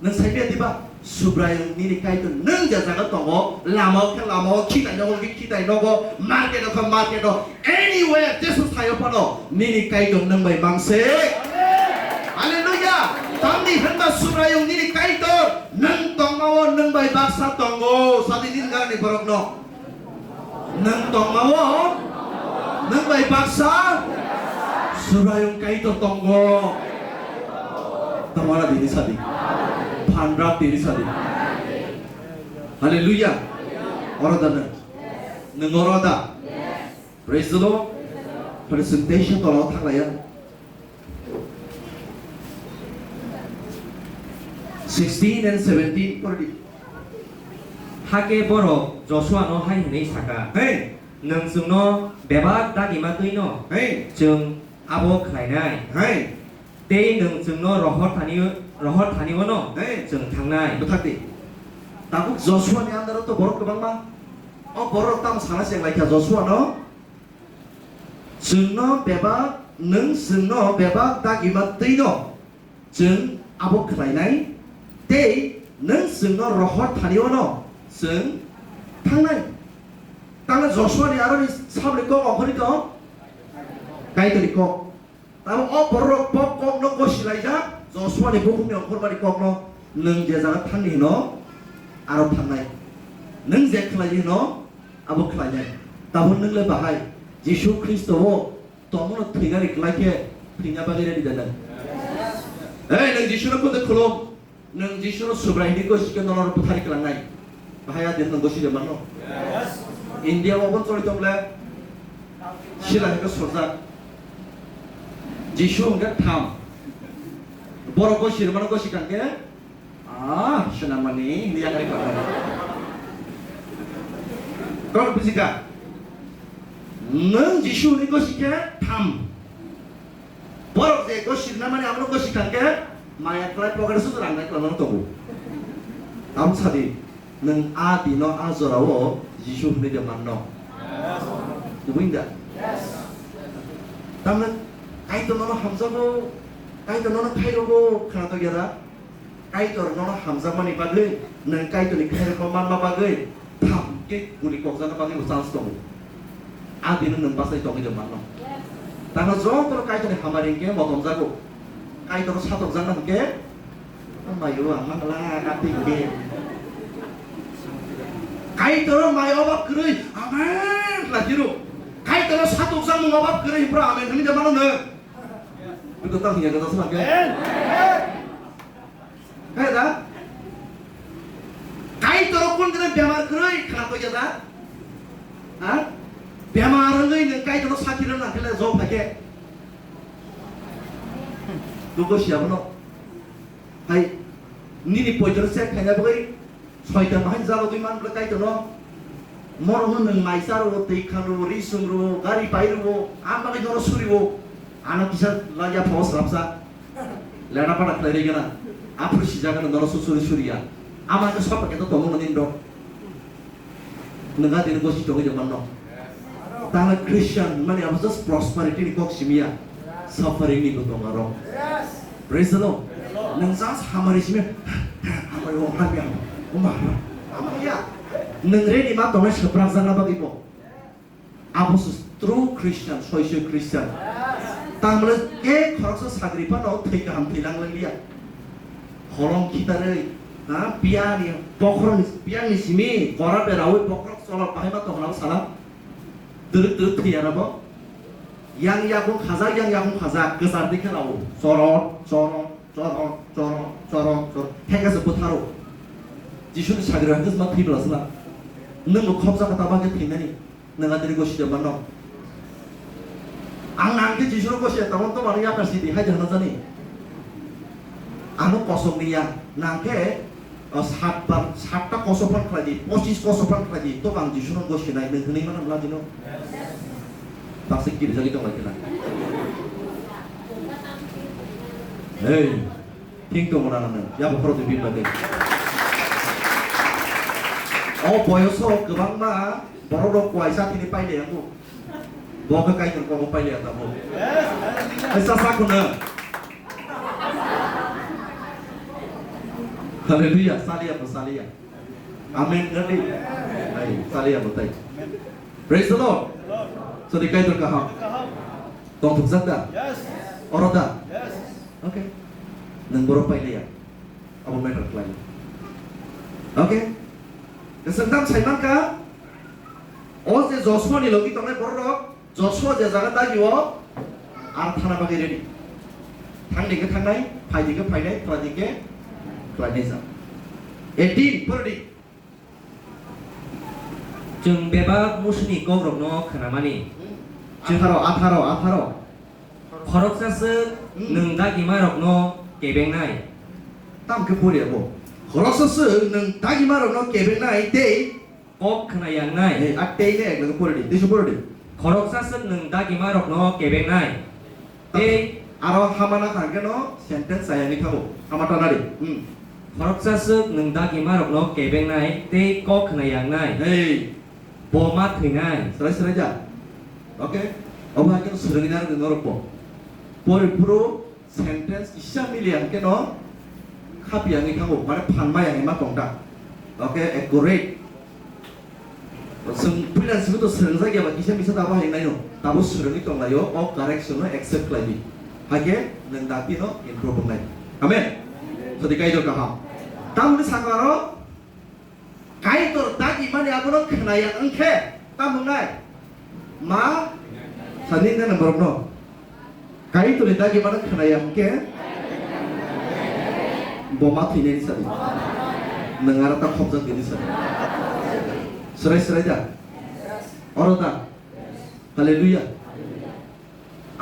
Nwng sai phiya diba? Subraiyung nini Kaitor nwng je jaga tongo, lama o khe lama o, khitai nogo khe khitai nogo, market o khe market o, anywhere, jesu sai o phano nini Kaitor nwng bai mang se. Hallelujah! Tamni hwnba Subraiyung nini Kaitor nwng tongma o nwng bai baksa tongo, sadi nini gana ni borok no. Nwng tongma o, nwng bai baksa Subraiyung Kaitor tongo. Tamara dini sadi. Phan rak dini sadi. Hallelujah. Oro da nwng? Nwng oro da? Praise the Lord. Presentation tolo thanglaiya. Sixteen and seventeen pori di. Hakhe borok Josuano hai hwnwi saka, Hey! Nwng chwngno bebak dagima twino Hey! Chwng abo khlainai. Hey! Tei nwng chwngno rohor thani, rohor thani-o no Hey! Chwng thangnai. Bwthak di. Tabuk Josuani under-o to borok kwbangma. O borok tamo sana se wnglaikha Josuano. Chwngno bebak, nwng chwngno bebak dagima twino chwng abo khlainai, tei nwng chwngno rohor thani-o no chwng thangnai. Tangno Josuani aroni saboni kok ongkhorwi tong? Kaitorni kok. Tamo o bororok bo kokno gosi laijak, Josuani bukhukni ongkhormani kokno, nwng je jaga thangni hino, aro thangnai. Nwng je khlai hino, abo khlainai. Tabuk nwng le bahai Jisu Khristo o tongmano thwinani kwlai khe thwina bagwi ready da nwng? Hey, nwng Jisuno kute khulum. Nwng Jisuno Subrai hwnwi gosi khe nono bwthari kwlangnai. Bahai a din nwng gosi de mano? India o bon choli tong le sila hwnkhe sorjak. Jisu hwnkhe tham. Borok gosi rwmano gosi kang khe, ah, swnamani hwnwi yakari kwlangnai. Kok bujikha? Nwng Jisu hwnwi gosi khe tham. Borok je gosi rwna mani abono gosi kang khe maya kwlai pocket o susu rangnai kwlai mano tongo. Tamo sadi, nwng a dino a jora o Jisu hwnwi de manno. Tubui da? Tamni Kaitor nono hamjago, Kaitor nono khairogo, khwnatok ya da? Kaitor nono hamjakmani bagwi, nwng Kaitorni khairokno manma bagwi, tham khe guli kokjakna bagwi bo chance tongo. A dino nwng bachai tongwi de manno. Tangno jotono Kaitorni hamari hwnkhe motomjago. Kaitorno satokjakna hwnkhe, "O maio, ang mangla, kati hwnkhe." Kaitorno mai obab kwrwi, "Amen," khlai phiro. Kaitorno satokjakmung obab kwrwi, hwnphro amen hwnwi de mano nwng. Bwkha tang hwnkhe, kata swlangkhe. Kaya da? Kaitor o kun kene bemar kwrwi khna koi da? Ha? Bemar wngwi nwng Kaitor o sakhi rwna khe le job hai khe. Dugo siya bono. Hai, nini poito se khaina bagwi soitan bahai jalo gwi man bwle Kaitor no. Moro no nwng mai cha rwo, twi khan rwo, ri sung rwo, gari pai rwo, ang bagwi nono suri o. Ano kisa lagya pho swrapsa. Leda pada khlai ri gana. Aphuru sijak gana nono su suri suri ya. Ama ke sop ke to tomo nini do. Nwng a dini gosi tongwi de manno. Tala Christian mani abo just prosperity ni kok simi ya. Suffering ni bo tong aro. Praise the Lord. Nwng just hamari simi. Hamari o hamya. O ma. Ama ya. Nwng ready ma tongnai swprak jana bagwi bo. Abo se true Christian, soisoi Christian. Tamle ke khoroksa sagri phano thwi kaham thwi lang liya. Holong khitarwi, ha, piyani, bokhorokni, piyani simi, kora berawi bokhorok cholok bahai ma tongna sala. Dwrwk dwrwk thwi arabo. Yang yakung khajak, yang yakung khajak, kwchar di khe rao. Chorot, chorot, chorot, chorot, chorot, chorot. Theka se bwtharo. Jisuni sagri hwnkhe ma thwi bwla sala. Nwng bo khopjak kha tabang khe thwinani. Nwng atini gosi de mano. Ang nang khe Jisuro gosi ya, tabang to mano yakar sidi, hai jana jani. Ano kosong ni ya, nang khe, o, sat bar, satta koso phan khlai di, pochis koso phan khlai di, to ang Jisuro gosi nai, nwng hwnwi mano mla dino. Baksa kiri jagi tong lai khe na. Hey. Thing tongo na nang, yabo khorok twi bini bagwi. O boyoso kwbangma borok rok kuaisa thini paile yango. Bo khe Kaitor kobo paile ya tamo. Ai sa sa khuna. Hallelujah, saliya bo saliya. Amen nani. Ai saliya bo tai. Praise the Lord. Sadi Kaitor kaham. Tongthokjak da? Yes. Oro da? Yes. Okay. Nwng borok pailaiya. Abo matter khlai. Okay. Swngtam saiman ka. O je Joshua ni logi tongnai borok rok, Joshua je jaga dagi o, ar thana bagwi ready. Thang di khe thangnai, phai di khe phainai, khlai di khe khlainai ja. Eighteen, pori di. Chwng bebak Musani kokrokno khnamani. Chwng atharo, atharo, atharo. Khoroksa swk nwng dagimarokno kebengnai. Tamo khe pori abo. Khoroksa swk nwng dagimarokno kebengnai tei kok khnayangnai. Hey, a tei khe eklang pori di, teisu pori di. Khoroksa swk nwng dagimarokno kebengnai. Tei aro hama na kha khe no sentence ayang ni thago. Hama ta nari. Hmm. Khoroksa swk nwng dagimarokno kebengnai tei kok khnayangnai. Hey. Bo ma thwinai. Srai srai ja. Okay. Obo hai khe swrwngwi narwk norok bo. Pori phuru sentence kisa mili ya khe no khapi ya wngwi thango. Mane phan maya hinma tong ta. Okay, accurate. Chwng puila simi to swrwngjak ya ba kisa misa tabo hai naino, tabo swrwngwi tonglaio, o correction no accept khlai di. Hakhe nwng dakti no improve wngnai. Amen. Sadi Kaitor kaham. Tamoni sakha aro Kaitor dagi mani abono khnaya wngkhe tamo wngnai? Ma sadi wngkha borok no. Kaitorni dagi mano khnaya hwnkhe bo ma thwinani sadi. Nwng aro ta khopjak bini sadi. Swrai swrai da? Oro da? Hallelujah.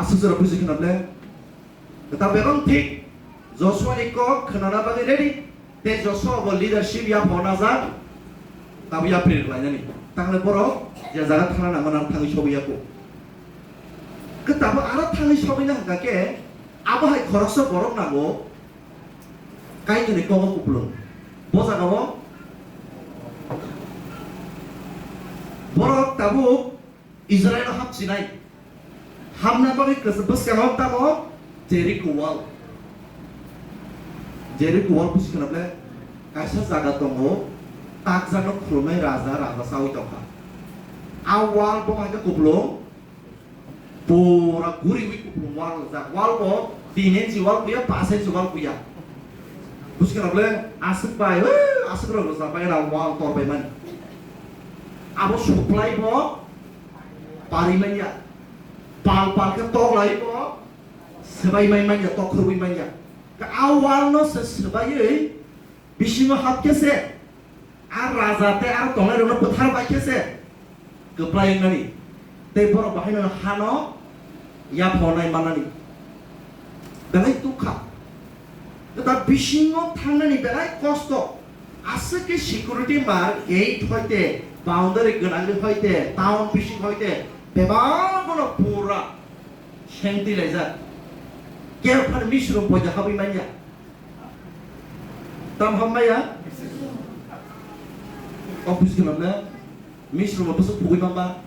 Aswk jora buji khna ble. Ta bebang thik Joshua ni kok khnana bagwi ready. Tei Joshua bo leadership ya phona jak, tabo yapri rwlainani. Tangle borok je jaga thana nangma nang thangwi sogwi yaku. Khe tabo aro thangwi sogwina hwnkha khe, abo hai khoroksa borok nango, Kaitorni kogo kupulung. Bo jagao borok tabuk Israilo hapsinai. Hamna bagwi kwchwng bwskango tamo Jericho wall. Jericho wall busi khna ble kaisa jaga tongo, takjakno khulumnai raja, raja saui tongkha. A wall bo hai khe kupulung, pura guriwi kupulung wall rijak. Wall bo tin inchi wall kuya, paanch inchi wall kuya. Busi khna ble aswk bai, aswk rok rwchap bai na wall tor bai mani. Abo supply bo pari manya. Pal pal khe tok lai bo swbai mai manya, tok khurwi manya. Ka a wall no se swbaiwi bisingo hap khe se a raja tei aro tongnai rokno bwthar bai khe se kwplai wngnani. Tei borok bahai no hano yapha nai manani. Belai tukha. Jota bisingo thangnani belai kosto. Aswk khe security mar gate hoite Boundary gwnangni hoite, town bising hoite, bebak bono pura sengtwi laijak. Kebo phano misrung poito habwi manya. Tam ham maya? Office gwnangna misrung bo bwswk phugwi manba.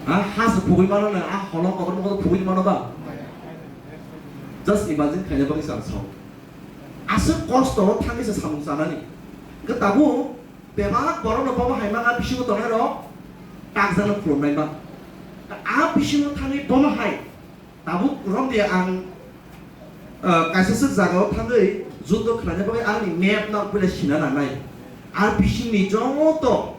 Ha, ha se phugwi mano na, a holong kotor mokol phugwi mano ba? Just imagine khaina bagwi chang sao. Aswk kosto o thangwi se samung chanani. Hwnkhe tabuk bebak borokno bomo hai manga bisingo tongnai rok takjano khulumnai ma. A bisingo thangwi bomo hai tabuk romdi ang, ah, kaisa swk jagao thangwi juddo khlaina bagwi ani map no puila sina nangnai. A bisingni joto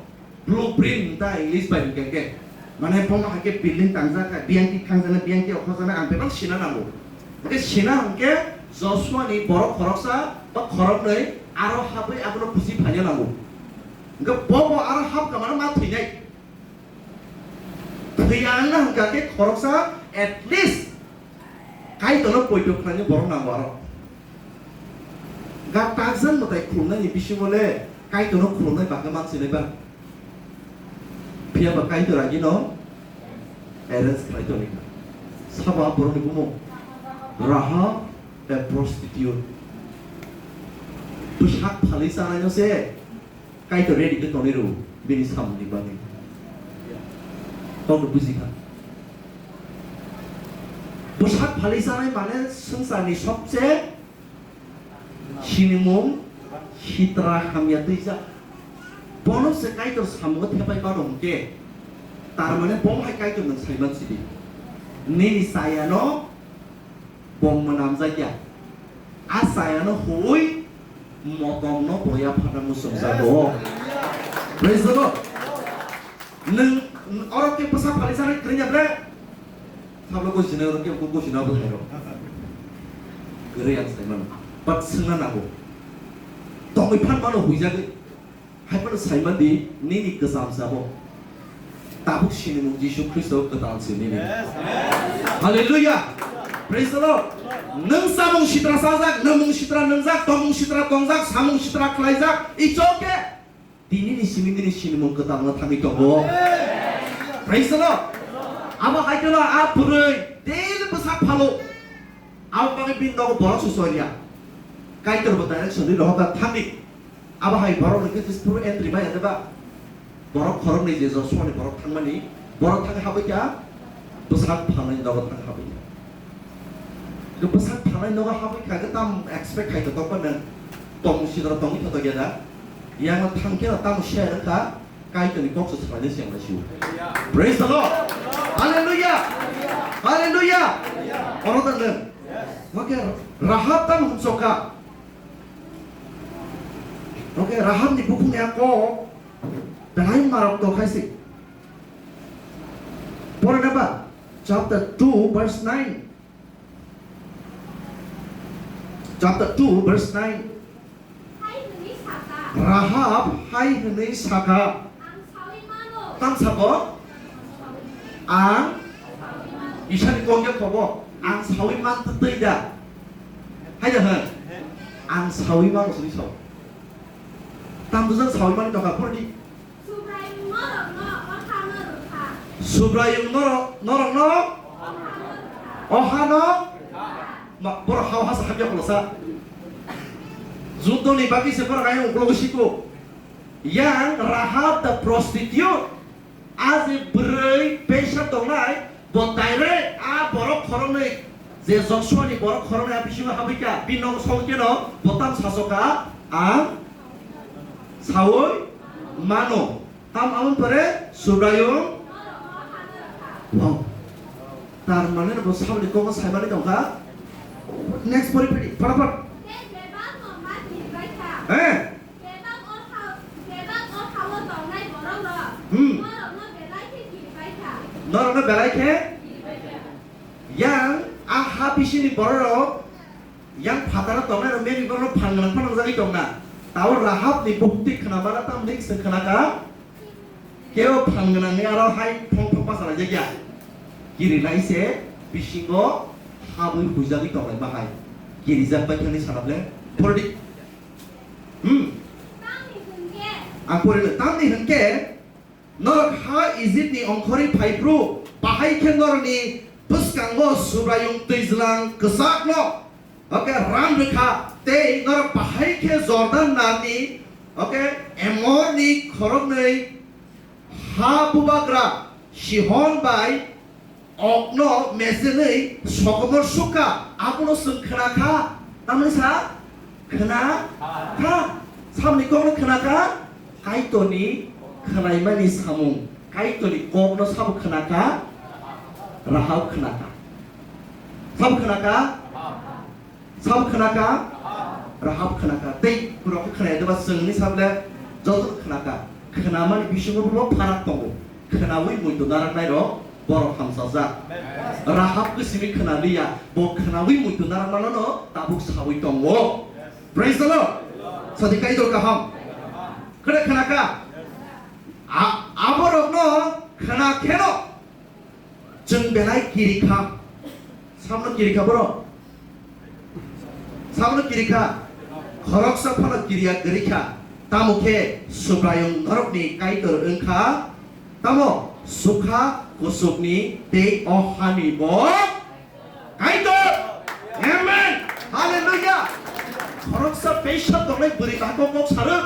blueprint ta English bai hwnkhe khe, mane bono hai khe building tangjak kha, biyangti thangjaknai, biyangti okhorjaknai, ang bebak sina nango. Hwnkhe sina hwnkhe Joshua ni borok khoroksa ba khoroknwi aro habwi abono buji phaina nango. Hwnkhe bo bo aro hap kamano ma thwinai. Thwiya wngna hwnkha khe khoroksa at least Kaitorno poito khlainai borok nango aro. Ga takjak mwtai khulumnaini bisingo le Kaitorno khulumnai bagwi mansinai ba. Phiya ba Kaitor agino arrange khlai tongwi kha. Sabo a borokni bumung? Rahab a prostitute. Bwsak phalwi chanaino se Kaitor ready khe tonwi rw bini samungni bagwi. Kokno buji kha. Bwsak phalwi chanai mane swngcharni sobse sinimung sitra hamya twijak. Bono se Kaitor samungo thepai mano hwnkhe, tar mane bomo hai Kaitor nwng saiman sidi. Nini chayano bongma namjakya. A chayano huwi motomno boya phata muchungjago. Praise the Lord. Nwng oro khe bwsa phalwi sanai kwrwngya bre? Sablo gosina oro khe gosina bo thairo. Kwrwi ang saimano. But swngna nango. Tongwi phan mano huijagwi. Hai phano saimandi nini kwcham sabo. Tabuk sinimung Jisu Khristo kwtal si nini. Hallelujah. Praise the Lord. Nwng samung sitra sajak, nwngmung sitra nwngjak, tongmung sitra tongjak, samung sitra khlaijak, it's okay. Tini ni simi nini sinimung kwtal no thangwi tongo. Praise the Lord. Abo hai kheno a bwrwi daily bwsak phalo. Abo bagwi bini nogo borok se soiya. Kaitor bo direction ri rohorkha thangdi. Abo hai borok ni khe Dispur entry bai ya ba? Borok khoroknwi je Joshua ni borok thangmani, borok thangwi habwi kha, bwsak phalnai nogo thangwi habwi kha. Khe bwsak phalnai nogo habwi kha khe tam expect khai tok ba nwng? Tong sidra tongwi thotok ya da? Yang no thang khe tam share wng kha, Kaitor ni kok se swlai nai se yang nai sio. Praise the Lord. Hallelujah. Hallelujah. Oro da nwng. Oke, Rahab tam hum soka. Oke, Rahab ni bukhung ya ko belai marok to khai si. Pore na ba, chapter two verse nine. Chapter two verse nine. Hai hwnwi sakha. Rahab hai hwnwi sakha. Ang sawi mano. Tam sabo? Ang sawi mano. Isani kok ya kobo. Ang sawi man tei da. Hai da hwn. Ang sawi mano sini sao. Tam bujang sawi mani tongkha purdi. Subraiyung norokno o hano rwkha. Subraiyung norok, norokno o hano rwkha. O hano rwkha. Ma, borok hao hasa hamya kholosa. Juddoni bagwi se borok ayang uklogo siko. Yang Rahab the prostitute. A je bwrwi besa tongnai, bo direct a borok khoroknwi je Joshua ni borok khoroknwi a bisingo habwi kha, bini nogo sogwi kheno bo tam sasoka, ang sawi mano. Tam amon pore Subraiyung. Wow. Tar mane bo saboni kokno saimani tongkha. Next pori pori, phataphot. Eh? Bebak o ha-, bebak o ha-o tongnai borok rok, hmm, norokno belai khe kiripai kha. Norokno belai khe? Kiripai kha. Yang a ha bisini borok rok, yang phataro tongnai rok many borok rok phan gwnang phan wngjagwi tongna. Tao Rahab ni bukti khna mano tamni se khna kha. Kebo phan gwnangni aro hai thong thong bachalaijak ya. Kirilai se bisingo habwi huijagwi tonglai bahai. Kirijak bai thani sanable. Phordi. Hmm. Ang pori le tamni hwnkhe, norok ha Ijipni ongkhorwi phaiphru, bahai khe norokni bwskango Subraiyung twijlang kwchakno, oke, ram rwkha, tei norok bahai khe Jordan narni, oke, Emorni khoroknwi ha bubagra Sihon bai Ogno mesenwi sokomor sukha, abono chwng khna kha. Tamni sa? Khna kha. Samni kokno khna kha? Kaitorni khnaimani samung. Kaitorni kokno sabo khna kha? Rahab khna kha. Sabo khna kha? Sabo khna kha? Rahab khna kha. Tei borok khe khna ya, deba chwngni sable joto khna kha. Khnamani bisingo bo pharak tongo. Khnaui muitu naraknai rok borok hamsajak. Rahab khe simi khna liya, bo khnaui muitu narakmano no tabuk saui tongo. Praise the Lord. Sadi Kaitor kaham. Khna khna kha. A-, aborokno khna kheno Chwng belai kiri kha. Samno kiri kha borok? Samno kiri kha? Khoroksa phano kiriya kwrwi kha. Tamo khe Subraiyung norokni Kaitor wng kha. Tamo sukha kuchukni tei o hani bo Kaitor. Amen. Hallelujah. Khoroksa peisa tongnai bwrwi ba kok kok sarwk.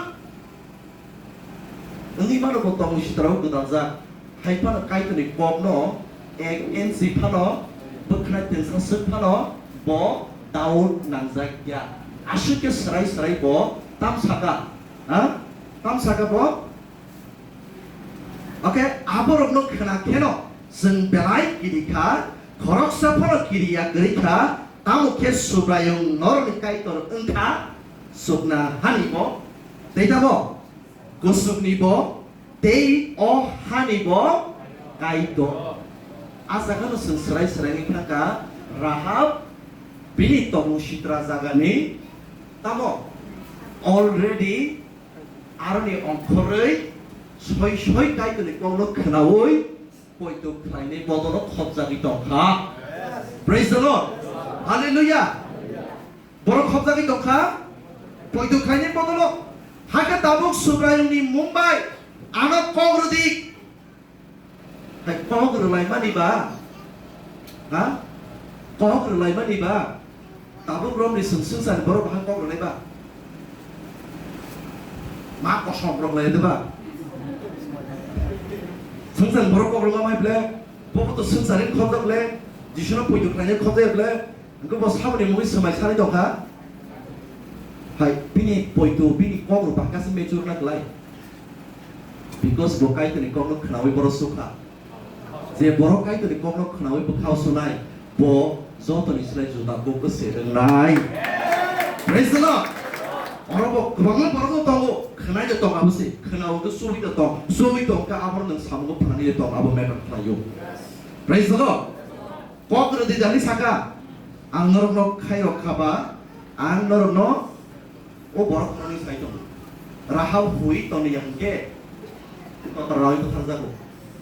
Wngwi mano bo tongmung sitra o gwdalngjak. Hai phano Kaitorni kokno ek inchi phano bwkhnai tensa swk phano bo daun nangjak ya. Aswk khe swrai swrai bo tam saka. Ha? Tam saka bo? Oke, aborokno khna kheno chwng belai kiri kha, khoroksa phano kiriya kwrwi kha, tamo khe Subraiyung norokni Kaitor wng kha, chukna hani bo, tei tamo? Kuchukni bo tei o hani bo Kaitor. A jagano chwng swrai swrai wngwi khna kha, Rahab bini tongmung sitra jagani tamo already aroni ongkhorwi soi soi Kaitorni kokno khnaui poito khlainai bodolo khopjagwi tongkha. Praise the Lord. Hallelujah. Borok khopjagwi tongkha. Poito khlainai bodolo. Hakhe tabuk Subraiyungni mung bai ano kok rwdi. Hai kok rwlaimani ba? Ha? Kok rwlaimani ba? Tabuk romni swng swngchar borok bahai kok rwnai ba? Ma kosom rok lai de ba? Swngchar borok kok rwma mai ble, bo bo to swngchar ni khobjak le, Jisuno poito khlainai khobjak ble, hwnkhe bo saboni mungwi swmai sanai tongkha. Hai, bini poito, bini kok rw bangkha se mature na klai. Because bo Kaitorni kokno khnaui borok sukha. Je borok Kaitorni kokno khnaui bwkhao sunai, bo jotoni slai juda kok se wngnai. Praise the Lord. Oro bo kwbangma borok no tongo, khwnai de tong abo se, khwnao de sugwi de tong, sugwi tong khe abo nwng samungo phnani de tong, abo matter khlaio. Praise the Lord. Kok rwdi dani saka, ang norokno khairok kha ba, ang norokno O borok hwnwi sai tongo, Rahab hui toni ya hwnkhe kotor rawi bwtharjago.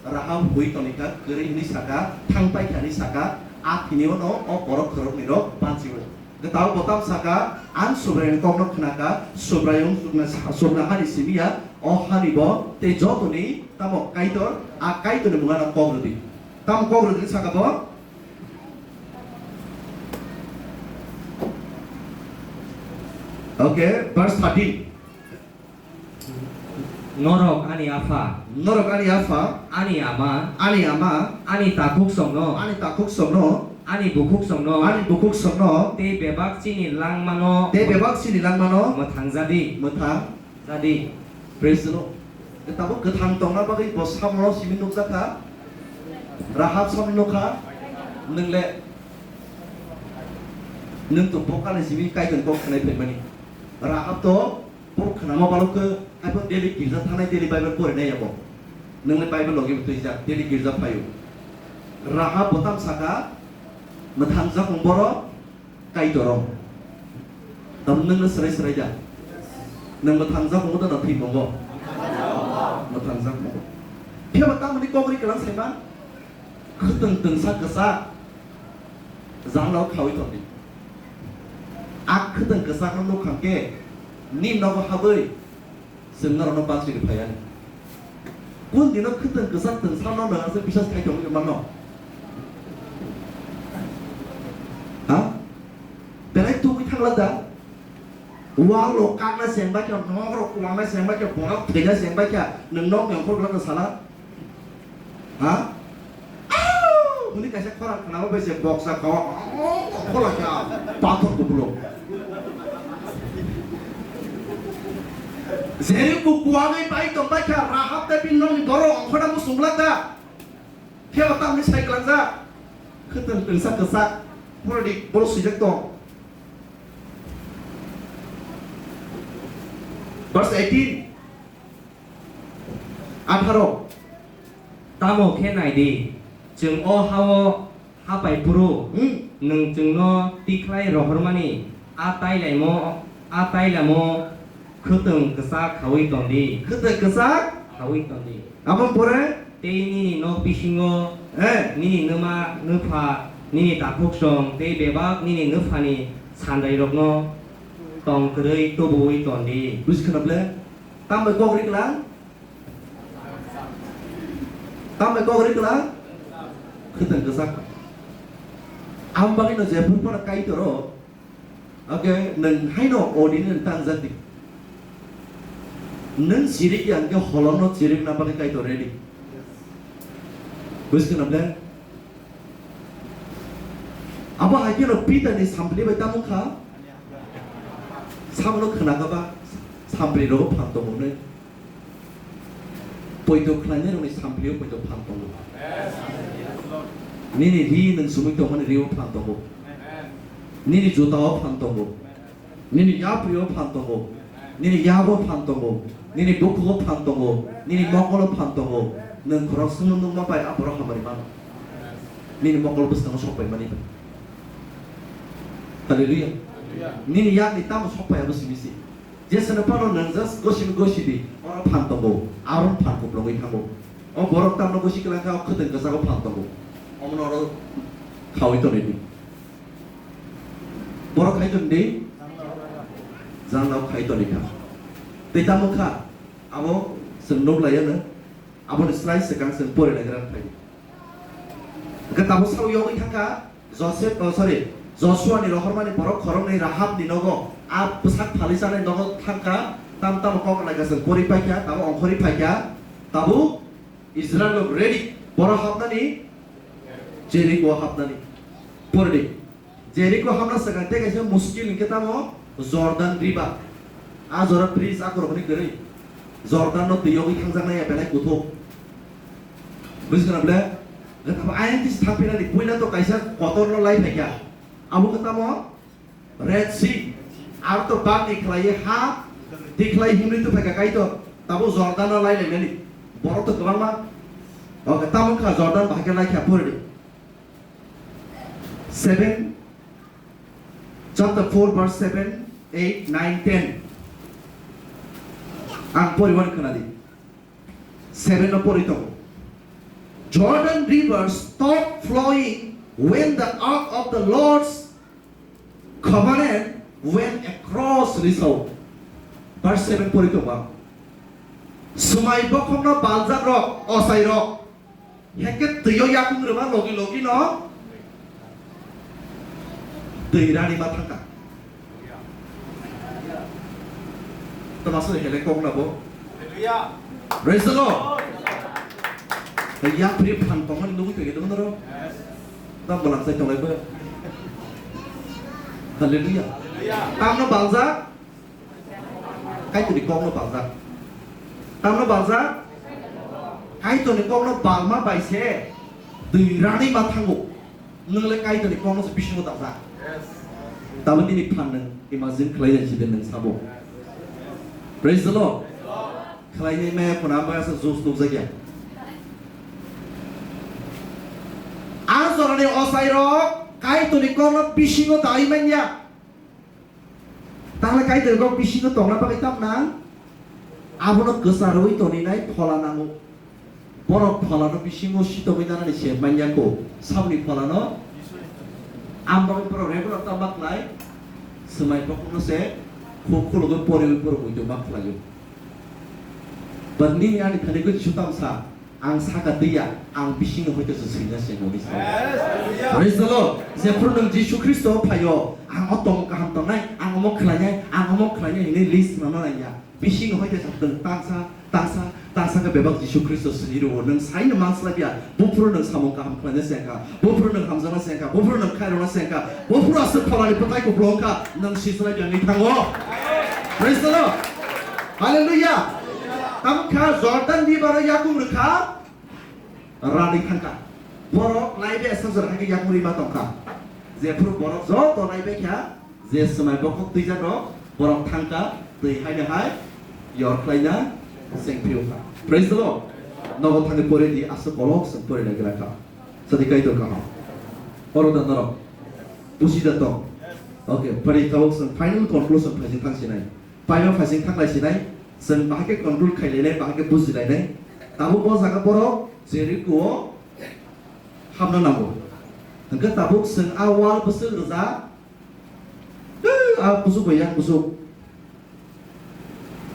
Rahab hui toni kha kwrwi hwnwi saka, thang pai kha hwnwi saka, a thini ono o borok khoroknwi rok banchi o. Kwtal bo tam saka, ang Subraiyungni kokno khna kha, Subraiyung chukna sa-, chukna hani simi ya, o hani bo tei jotoni tamo Kaitor, a Kaitorni mungano kok rwdi. Tamo kok rwdi saka bo? Okay, verse thirteen. Norok ani apha, Norok ani apha, ani ama, ani ama, ani takhuk songno, ani takhuk songno, ani bukhuk songno, ani bukhuk songno, tei bebak chini langmano, tei bebak chini langmano mwthang jadi, mwthang jadi. Praise the Lord. Tabuk kwthang tongna bagwi bo samungo simi nukjakha. Rahab samung nukha. Nwng le, nwng to bokani simi Kaitor kok khnai phaimani. Rahab to bo khnama balok khe, abo daily girja thanai, daily Bible porinai abo. Nwng le Bible logi bo twijak, daily girja phaio. Rahab bo tam saka, mwthang jakong borok, Kaitor o. Tamo nwng no swrai swrai da? Nwng mwthang jak wngo da na thwi tongo? Mwthang jak wngo. Phiya ba tamoni kok ri kwlang sai man? Khwtwng twngsa kwchak jangla o khaui tong di. A khwtwng kwchak no nuk kha khe nini nogo habwi Chwng norokno bakchwi rw phai ani. Kun dino khwtwng kwchak twng sano nwng aswk bisas khai tongwi mano? Ha? Belai tubui thangla da? Wall rok kakna chengbai kha, nok rok kwlangna chengbai kha, borok thwina chengbai kha, nwng nokni ongkhor glak sala? Ha? Au! Hwnwi kaisa khorang khwnama bai se boksa khawa, khola kha, pathor kubulo. Jeriko kuwagwi bai tongbai kha, Rahab tei bini nokni borok ongkhorna muchung glak da. Phiya ba tamni sai kwlangjak. Khwtwng twngsa kwchak. Pura di borok swijak tong. Verse eighteen. Atharo. Tamo khe nai di, chwng o ha-o hapai phuru, hmm, nwng chwngno tikhlai rohormani a tailaimo, a tailamo khwtwng kwchak khaui ton di. Khwtwng kwchak? Khaui ton di. Aboni pore? Tei nini nok bisingo, eh, nini nwma, nwpha, nini takhuksong tei bebak nini nwphani sandairokno tong kwrwi tubuui ton di. Buji khna ble? Tamo bai kok ri kwlang? Tamo bai kok ri kwlang? Khwtwng kwchak. Aboni bagwino jephuru phano Kaitor o, okay, nwng haino odini nwng tangjak di. Nwng chirik ya hwnkhe holongno chirikna bagwi Kaitor ready. Buji khna ble? Abo hai kheno Peter ni sampli bai tamo kha? Sabono khna kha ba? Sampli rogo phan tongo hwnwi. Poito khlainai rokni samplio poito phan tongo. Nini ri nwng sumui tongmani rio phan tongo. Nini jutao phan tongo. Nini yaprio phan tongo. Nini yago phan tongo. Nini bukhugo phan tongo. Nini mokolo phan tongo. Nwng khorok swngno nukma bai a borok hamari mano. Nini mokol bwskango sok pai mani bai. Hallelujah. Nini yakni tamo sok pai abo simi si. Jeswkno phano nwng just gosimi gosi di, oro phan tongo, aro phan kuplungwi thango. O borok tamno gosi kwlangkha, o khwtwng kwchago phan tongo. Omono oro khaui tonwi di. Borok khai toni di? Janlao khai toni kha. Tei tamo kha, abo chwng nuk lai ano, aboni slai swkang chwng pori lai gra phai di. Hwnkhe tabuk sao yogwi thangkha, Joseph, oh, sorry, Joshua ni rohormani borok khoroknwi Rahab ni nogo, a bwsak phalwi chanai nogo thangkha, tam tamo kok nai kaisa pori paikha, tamo ongkhorwi phaikha, tabuk Israel rok ready, borok hapnani, Jericho hapnani, pori di. Jericho hamna swkang tei kaisa muskil hwnkhe tamo Jordan River. A jora bridge akorokni kwrwi. Jordan no twi yogwi thangjaknai ya belai kuthuk. Buji khna ble? Gata ba ayang tisi thangpinani puila to kaisa kotor no lai phaikha. Abo khe tamo Red Sea. Ar to bagni khlaiwi ha tikhlai himri to phaikha Kaitor. Tabo Jordan no lai lainani. Borok to kwbangma. Oke, tamo kha Jordan bahai khe lai kha pori di. Seven, chapter four, verse seven, eight, nine, ten. Ang poriwan khna di. Seven no pori tongo. Jordan River stopped flowing when the ark of the Lord's covenant went across Rizal. Verse seven pori tongo. Swmai bokhokno baljak rok, osai rok. Heke twi o yakung rwma logi logi no twi rani ma thangkha. Tama soi hele kok na bo. Praise the Lord. Tei yak pri phan tongmani nugui tongya dong noro. Tamo lamsai tonglai bo. Hallelujah. Tamno baljak. Kaitorni kokno baljak. Tamno baljak? Kaitorni kokno balma bai se twi rani ma thango. Nwng le Kaitorni kokno se bisingo dajak. Tabuk nini phan nwng imagine khlai nai si de nwng sabo. Praise the Lord. Khlai nai maya phano amba asa juice nukjak ya. A jorani osai rok Kaitorni kokno bisingo dai manya. Tahle Kaitor kok bisingo tongna bagwi tam nang? Abono kwcharwi toninai phola nango. Borok pholano bisingo sitogwi nanani se manya kho. Saboni pholano? Ang bagwi borok regular ta ma khlai. Swmai bokhokno se khuk khulugwi poriwi borok muitu ma khlaio. But nini ani thani ko Jisu tamsa, ang saka twiya, ang bisingo hoite se swina se noni sa. Praise the Lord. Jephru nwng Jisu Khristo phaio, ang o tong kaham tongnai, ang omo khlainai, ang omo khlainai hinwi list rwna nangya. Bisingo hoite sa tong tangsa, tangsa, tangsa khe bebak Jisu Khristo sini rwo. Nwng saino manslaiya, buphuru nwng samung kaham khlaina sengkha, buphuru nwng hamjakna sengkha, buphuru nwng khairokna sengkha, buphuru aswk pholani bwtai kupulung wngkha, nwng sislaiya wngwi thango. Praise the Lord. Hallelujah. Tamo kha Jordan River-o yakung rwkha, ranwi thangkha. Borok laibe esa jora khe yakung rima tongkha. Jephuru borok joto laibe kha, je swmai bokhok twijak rok, borok thangkha, twi haino hai yor khlaina sengphiyokha. Praise the Lord. Nogo thangwi pore di, aswk kolok chwng pore nai gra kha. Sadi Kaitor kaham. Oro da norok. Busi da tong. Okay, pari tabuk chwng final conclusion phaising thang sinai. Paima phaising thang lai sinai. Chwng bahai khe control khai lainai, bahai khe buji lainai. Tabuk bo jaga borok Jeriko o hamna nango. Hwnkhe tabuk chwng a wall bwswk rwjak. A kuchuk bai yang kuchuk.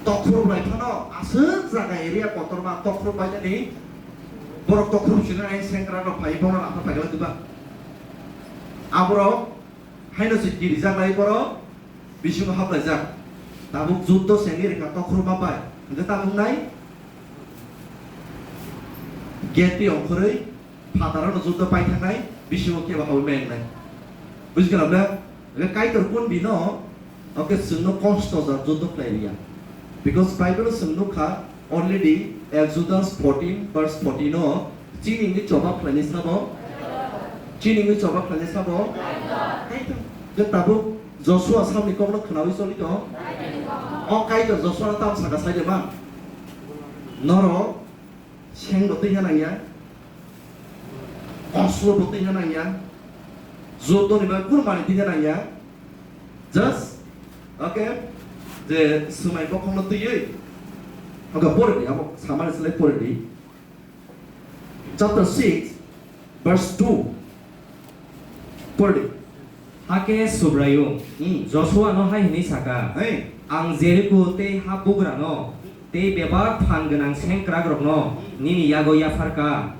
Tokhorok bai phano aswk jaga area kotorma tokhorok bai nani borok tokhorok sino ai sengkrak rok phai bono lapha paigala diba. Aborok haino se kirijak lai borok bisingo haplaijak. Tabuk juddo sengwi rwkha tokhorok ma bai. Hwnkhe tamo wngnai? Gate twi ongkhorwi phataro no juddo pai thangnai, bisingo kebo hawi mai wngnai. Bujikha na? Hwnkhe Kaitor kun bino, oke, chwngno kosto ja juddo khlai riya. Because Bible o chwng nukha, already Exodus fourteen verse fourteen o, chini wngwi choba khlainai sabo? Chini wngwi choba khlainai sabo? Kaitor. Hwnkhe tabuk Joshua samni kokno khwnawi choli tong? O Kaitor Joshua no tamo saka sai de man? Norok seng bo twi nang ya, koslo bo twi nang ya, jotoni bai kurmani twi nang ya. Just, okay, je swmai bokhokno twiwi, okay, pore di, abo samani slai pore di. Chapter six, verse two. Pore di. Hakhe Subraiyung Hmm. Josuano hai hwnwi saka, Hey. "Ang Jeriko tei habugrano tei bebak phan gwnang sengkrakrokno nini yago yaphar kha."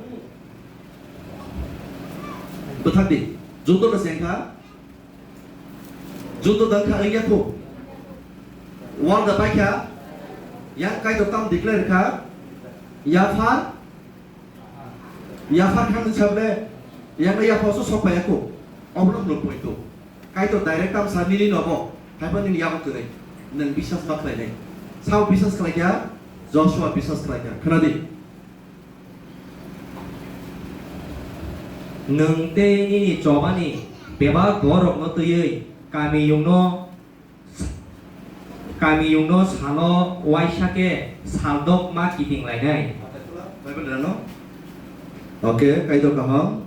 Bwthak di. Joto no sengkha. Juddo dang kha wngya kho. Wall da pai kha. Yang Kaitor tam declare kha. Yaphar. Yaphar kha ni sable. Yang yaphar so sok paya kho. Obono hwnwi poito. Kaitor direct tam sa nini nobo. Haiba nini yago kwrwi. Nwng biswas ma khlai nai. Sao biswas khlai kha? Joshua biswas khlai kha. Khna di. Nwng tei nini chobani bebak borokno twiwi kamiyungno, kamiyungno salo uaisa khe saldok ma kiting lainai. Bible rano? Okay, Kaitor kaham.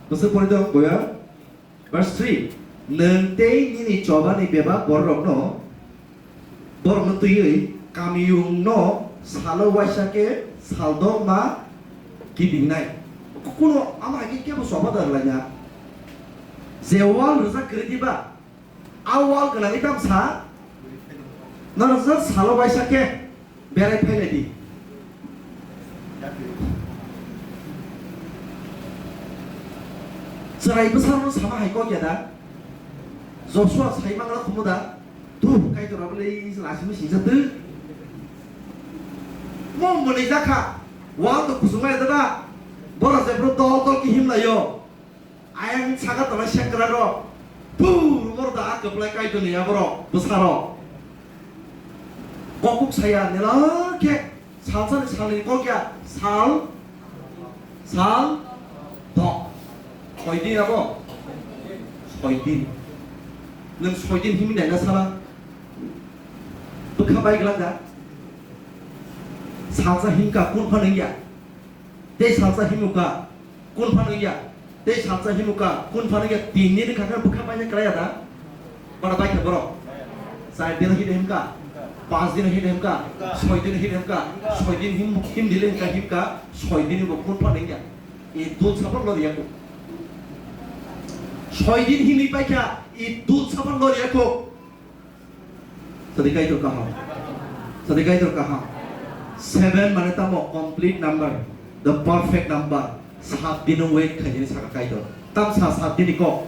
Bwswk pori tong boya? Verse three, nwng tei nini chobani bebak bororokno, borokno twiwi kamiyungno salo uaisa khe saldok ma kidingnai. Kuno ama hai khe kebo choba da rwlaina. Je wall rwjak kwrwi diba, a wall gwnangwi tamo sa, norok just salo uaisa khe Berai phailai di. Chwrai bwsarokno sama hai kok ya da? Joshua sai mangla khumu da? Tu, Kaitor abo le lasima singsa tu. Mo mwnwi jakha. Wal to kusuma ya da ba? Bora jephru dol dol ki himlaio. Ayang saka tongnai sengkrak rok. Pur mor da a kwplai Kaitorni aborok bwsarok. Kokuk saya nela khe salsani salni kok ya sal, sal dok. Soi din abo? Soi din. Nwng soi din himwi naina sala bwkha bai glak da? Salsa himka kun pha nangya. Tei salsa himuka, kun phano ya. Tei salsa himuka, kun phano ya. Tin din kha khe bwkha paina krai ya da? Bana bai khe borok. Char din hine himka, panch din hine himka, soi din hine himka, soi din him, him dile himka, himka, soi din bo kun phano ya. I dul sapan lori ya ko. Soi din himwi pai kha, i dul sapan lori ya ko. Sadi Kaitor kaham. Sadi Kaitor kaham. Seven mane tamo complete number, the perfect number. Sat din wait khaijani saka Kaitor. Tam sa sat din kok.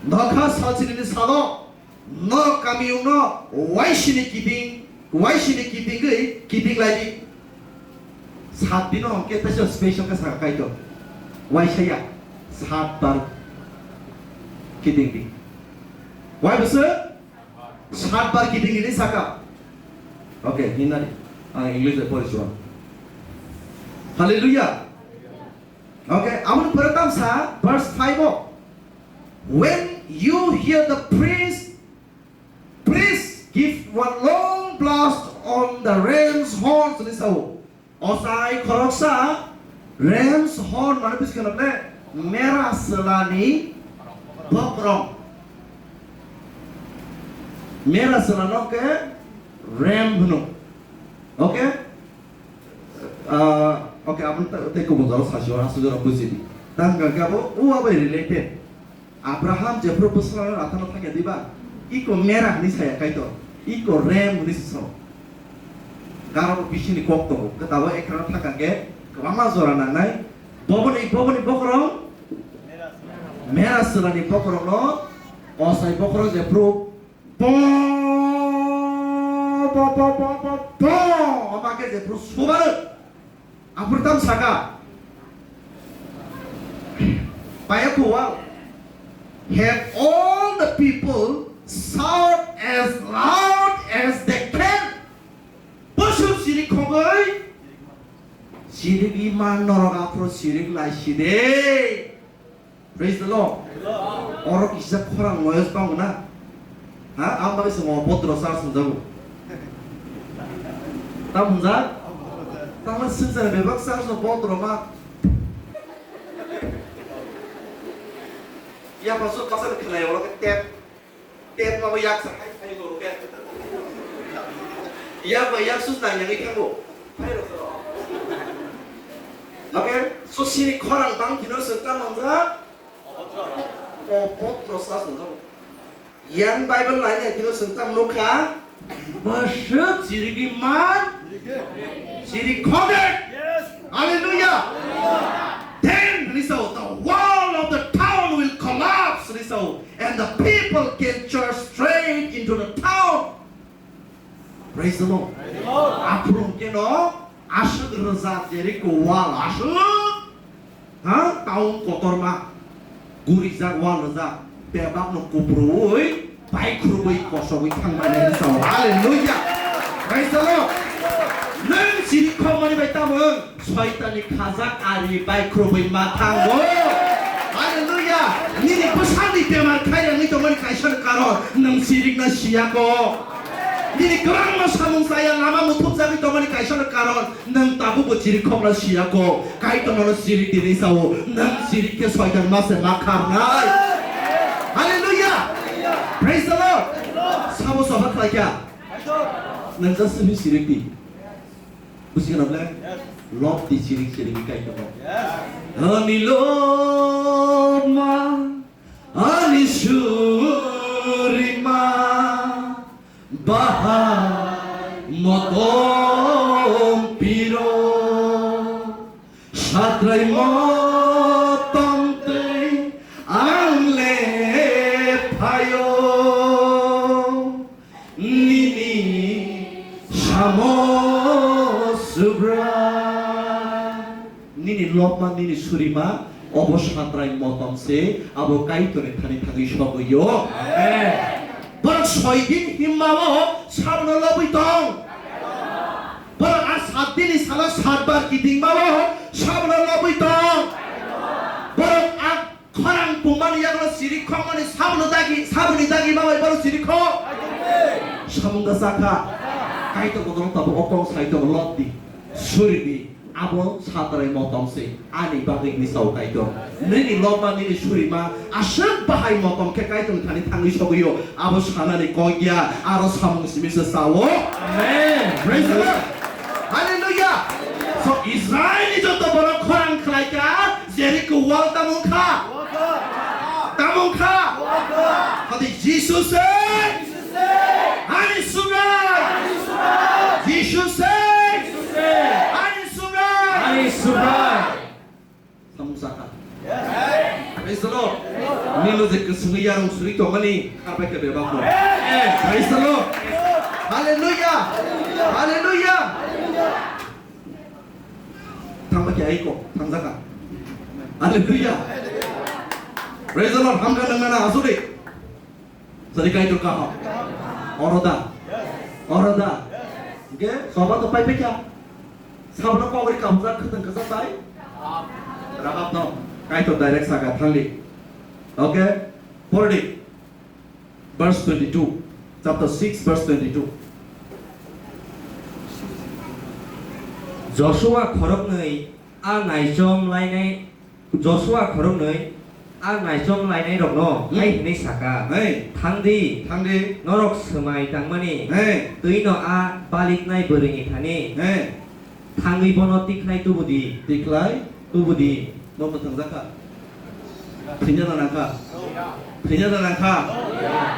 Nokha salchini salo, no kamiyungno waisini kiting, waisini kitingwi kiting laidi. Sat dino hwnkhe teisa special khe saka Kaitor. Waisaya sat bar kiting di. Wai bwswk? Sat bar kiting hinwi saka. Okay, hinani. Ang English bai pori chuan. Hallelujah. Okay, aboni pore tamsa verse five o. When you hear the priest, priest give one long blast on the ram's horns, hinwi sao. Osai khoroksa ram's horn mane buji kheno ble mera selani bokrong. Mera selano ke ram hwno. Okay? Ah, okay, aboni ta-, tei kubun jora sasio, aswk jora bujidi. Tang kha khe abo, o abo related. Abraham jephru bwswlano rathano thangya diba? Iko mera hwnwi saya Kaitor, iko rem hwnwi se sao. Garo bo bisingni kok tongo, kwtabo ekrano thangkha khe kwbangma jora nangnai. Boboni, boboni bokhorok, mera swlani bokhorokno, osai bokhorok jephru bo, bo, bo, bo, bo, bo, omo khe jephru subano. Aphuru tamo saka, paya kuwal, have all the people shout as loud as they can. Bwswk sirik khogwi, sirik ima norok aphuru sirik lai side. Praise the Lord. Oro kisa khorang noise bang na. Ha, ang bagwi se mo potro sar swnjago. Tam hwnjak? Tamo swngchar bebak sar sw potro ma. Ya pasu pasal khnai oro ke tep. Tep ma bo yak sa hai hai oro ke. Yak ba yak sus nang yang ikhango. Hai ro. Okay, so sini khorang bang kino se tam hwnjak. O potro sas no. Yang Bible lain yang kino sentang nukha. Bwswk chirigwi man. Chirik khogwi. Hallelujah. Then, hwnwi sao, the wall of the town will collapse, hwnwi sao, and the people can charge straight into the town. Praise the Lord. Aphuru keno aswk rwjak Jeriko wall aswk, ha, town kotorma gurijak wall rwjak, bebakno kuprui baikhurui kosogwi thangmani hinwi sao. Hallelujah. Praise the Lord. Nwng chiri khokmani bai tamo? Soitanni khajak ari bai khurubui ma thango. Hallelujah. Nini bwsakni bemar khairangwi tongmani kaisa karon nwng chirikna siyako. Nini kwbangma samung chaya lama muthupjagwi tongmani kaisa karon nwng tabukbo chirik khokna siyako. Kaitor nono chirik dinwi sao. Nwng chirik khe soitan ma se ma kharnai. Hallelujah. Praise the Lord. Sabo soba khlaikha. Nwng just simi chirik di. Buji kheno ble? Yes. Lob di chirik chirik kai tamo. Yes. Ani lobma, ani surima, bahai motom piro, satrai motom tei ang le phaio. Nini samo subra. Nini lobma, nini surima, obo satrai motom se, abo Kaitorni thani thangwi sogwi o. Amen. Borok soi din himma o sabno lobwi tong. Borok a sat dini salo sat bar kiting ma o sabno lobwi tong. Borok a Khorang pungmani yago sirik khokmani saboni dagi, saboni dagi ma bai bono sirik khok. Samung da sakha. Kaitor bodol tabo o kok sai tong lobdi. Suridi. Abo satrai motom se. Ani bagwi ni sao Kaitor. Nini lobma nini surima. Aswk bahai motom khe Kaitor thani thangwi sogwio. Abo sanani kok ya. Aro samung simi se sao. Amen. Praise the Lord. Hallelujah. So Israel ni joto borok khorang khlai kha. Jeriko wall tamung kha. Tamung kha. Hadi Jisu se. Ani sugai. Jisu se. Lo je kwswngwi yarung suri tongmani kharbai khe bebak no. Praise the Lord. Hallelujah. Hallelujah. Thangba khe aiko, thangjaka. Hallelujah. Praise the Lord. Hamkha nang nana asuri. Sari Kaitor kaham. Oro da. Oro da. Hwnkhe soba to pai pekya. Sabno kogri kabujak khwtwng kwchak bai. Rahab no. Kaitor direct saka thangli. Okay. Pordi. Verse twenty-two, chapter six, verse twenty-two. Joshua khoroknwi a naichom lainai, Joshua khoroknwi a naichom lainairokno Hmm. hai hwnwi saka, Hey. "Thangdi, Thangdi. Norok swmai tangmani Hey. Twino a baliknai bwrwini thani." Hey. Thangwi bono tikhlai tubudi. Tikhlai? Tubudi. Bo mwthangjakha. Thwina nanakha. Thwina nanakha.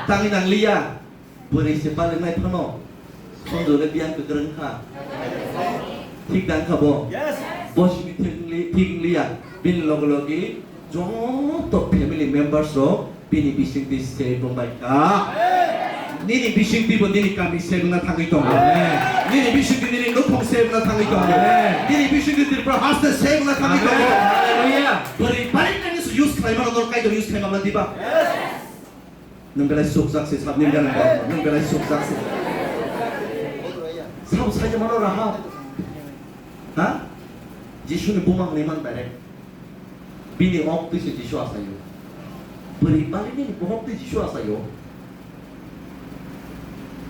Tangwi nangliya. Bwrwi se balinai phano. Sonjore biyang kwkrwng kha. Thik dang kha bo. Yes. Bo simi thik wngli-, thik wngliya. Bini loge loge Joto family members rok bini bisingtwi save wngbai kha. Nini bisingtwi bo nini kami save wngna thangwi tongo. Amen. Nini bisingtwi nini nukhung save wngna thangwi tongo. Amen. Nini bisingtwi Tripura haste save wngna thangwi tongo. Amen. Hallelujah. Bwrwi barinani se use khlaimano norok Kaitor use khlaimamla diba? Nwng belai sukjak se sabni gana, nwng belai sukjak se. Sabo saija mano Rahab. Ha? Jisuni buma hwnwi man direct. Bini ok twi se Jisu asaio. Bwrwi bali nini bohok twi Jisu asaio.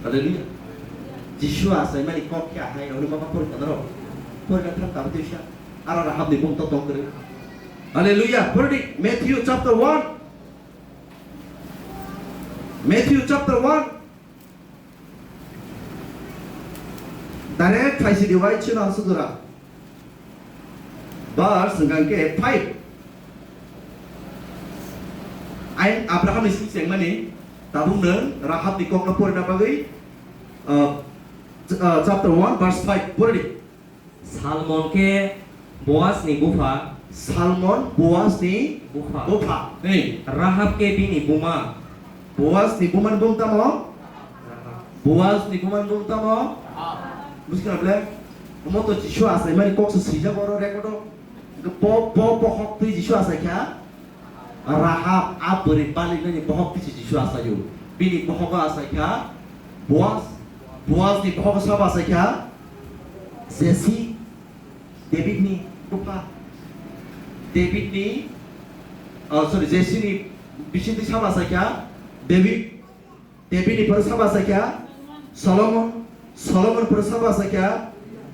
Hallelujah. Jisu asaimani kok khe ahai rokni mama porikha norok. Porikha thang tabuk twi sa. Aro Rahabni bumung to tong kwrwi. Hallelujah. Pordi Matthew chapter one. Matthew chapter one. Direct phaisidi wai chino asugura. Verse hwnkha khe five. Ain Abrahamni simi chengmani tabukno Rahabni kokno porina bagwi, uh, ch-, uh, chapter one verse five poridi. Salmon khe Boasni bupha. Salmon Boasni bupha. Bupha. Hey. Rahab khe bini buma. Boasni bumani bumung tamo? Rahab. Boasni bumani bumung tamo? Rahab. Buji khna ble? Omo to Jisu asaimani kok se swijak oro record o. Bo, bo, bohok twi Jisu asai kha. Rahab a bwrwi baliknani bohok twi se Jisu asaio. Bini bohogo asai kha Boas. Boasni bohogo sabo asai kha Jesi. Davidni bupha. Davidni, oh, sorry, Jesini bisingtwi sabo asai kha David. Davidni pore sabo asai kha Solomon, Solomon pore sabo asai kha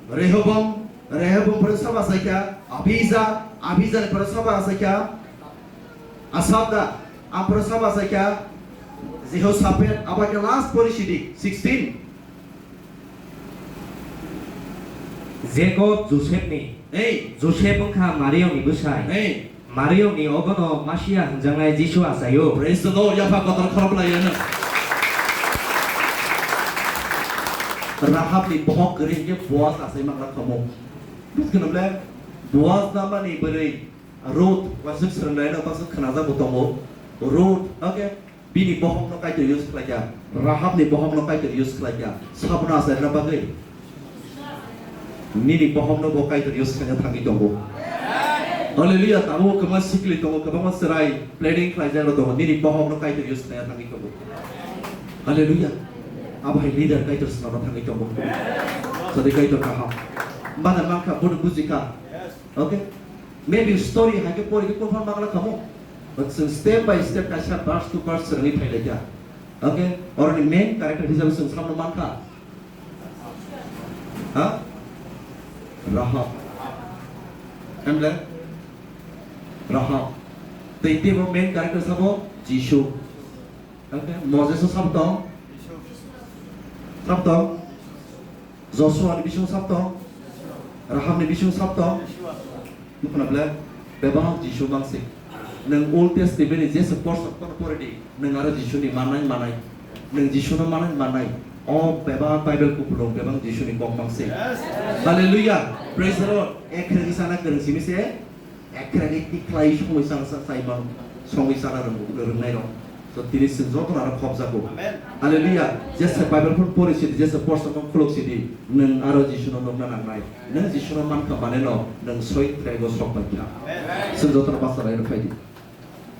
Rehobom, Rehobom pore sabo asai kha Abija, Abijani pore sabo asai kha Asabda, a pore sabo asai kha Jehoshaphat, abo khe last pore sidi sixteen. Jacob Josepni. Hey. Joseph wngkha Mariamni bwsai. Hey. Mariamni ogono Masia hwnjaknai Jisu achaio. Praise the Lord. Yapha kotor khorok lai ano. Rahabni bohok kwrwi hwnkhe Boaz achai mangra khamu. Buji khna ble? Boaz namani bwrwi Ruth, wasuk swrwnglaino baksa khwnajak bo tongo. Ruth, okay? Bini bohokno Kaitor use khlaikha, Rahabni bohokno Kaitor use khlaikha, sabono achaina bagwi. Nini bohokno bo Kaitor use khlaina thangwi tongo. Hallelujah, tabuk kwbangma sikli tongo, kwbangma chwrai planning khlaijakrok tongo, nini bohokno Kaitor use khlaina thangwi tongo. Hallelujah. Abo hai leader Kaitor swnamna thangwi tongo. Sadi Kaitor kaham. Mana mankha, bono bujikha. Okay? Maybe story hai khe pori khe phunukna mangla khamu. But chwng step by step kaisa verse to verse swrwngwi phailaikha. Okay? Oroni main character hisabe chwng samno mankha. Ha? Rahab. Hemle? Rahab. Tei teibo main character sabo Jisu. Okay? Moses o sabo tong? Sabo tong? Joshua ni bisingo sab tong? Rahab ni bisingo sab tong? Bukhuna ble, bebak Jisu mangsik. Nwng Old Testament ni jesa portion kono pore di, nwng aro Jisu ni manai manai. Nwng Jisu no manai manai. O bebak Bible kupulung bebak Jisu ni kok mangsik. Hallelujah. Praise the Lord. Ek regi sana kereng simi se. Ekhrani tikhlai somoi sang sang sai mano. songwi chana rwng-, rwngnairok. So, tini chwng jotono aro khopjago. Amen. Hallelujah. Jesa Bible phano pori sidi, jesa porsa phano khuluk sidi, nwng aro Jisuno nukna nangnai. Nwng Jisuno mankha maneno, nwng soi traigo sok bai kha. Amen. Chwng jotono bachalaina phaidi.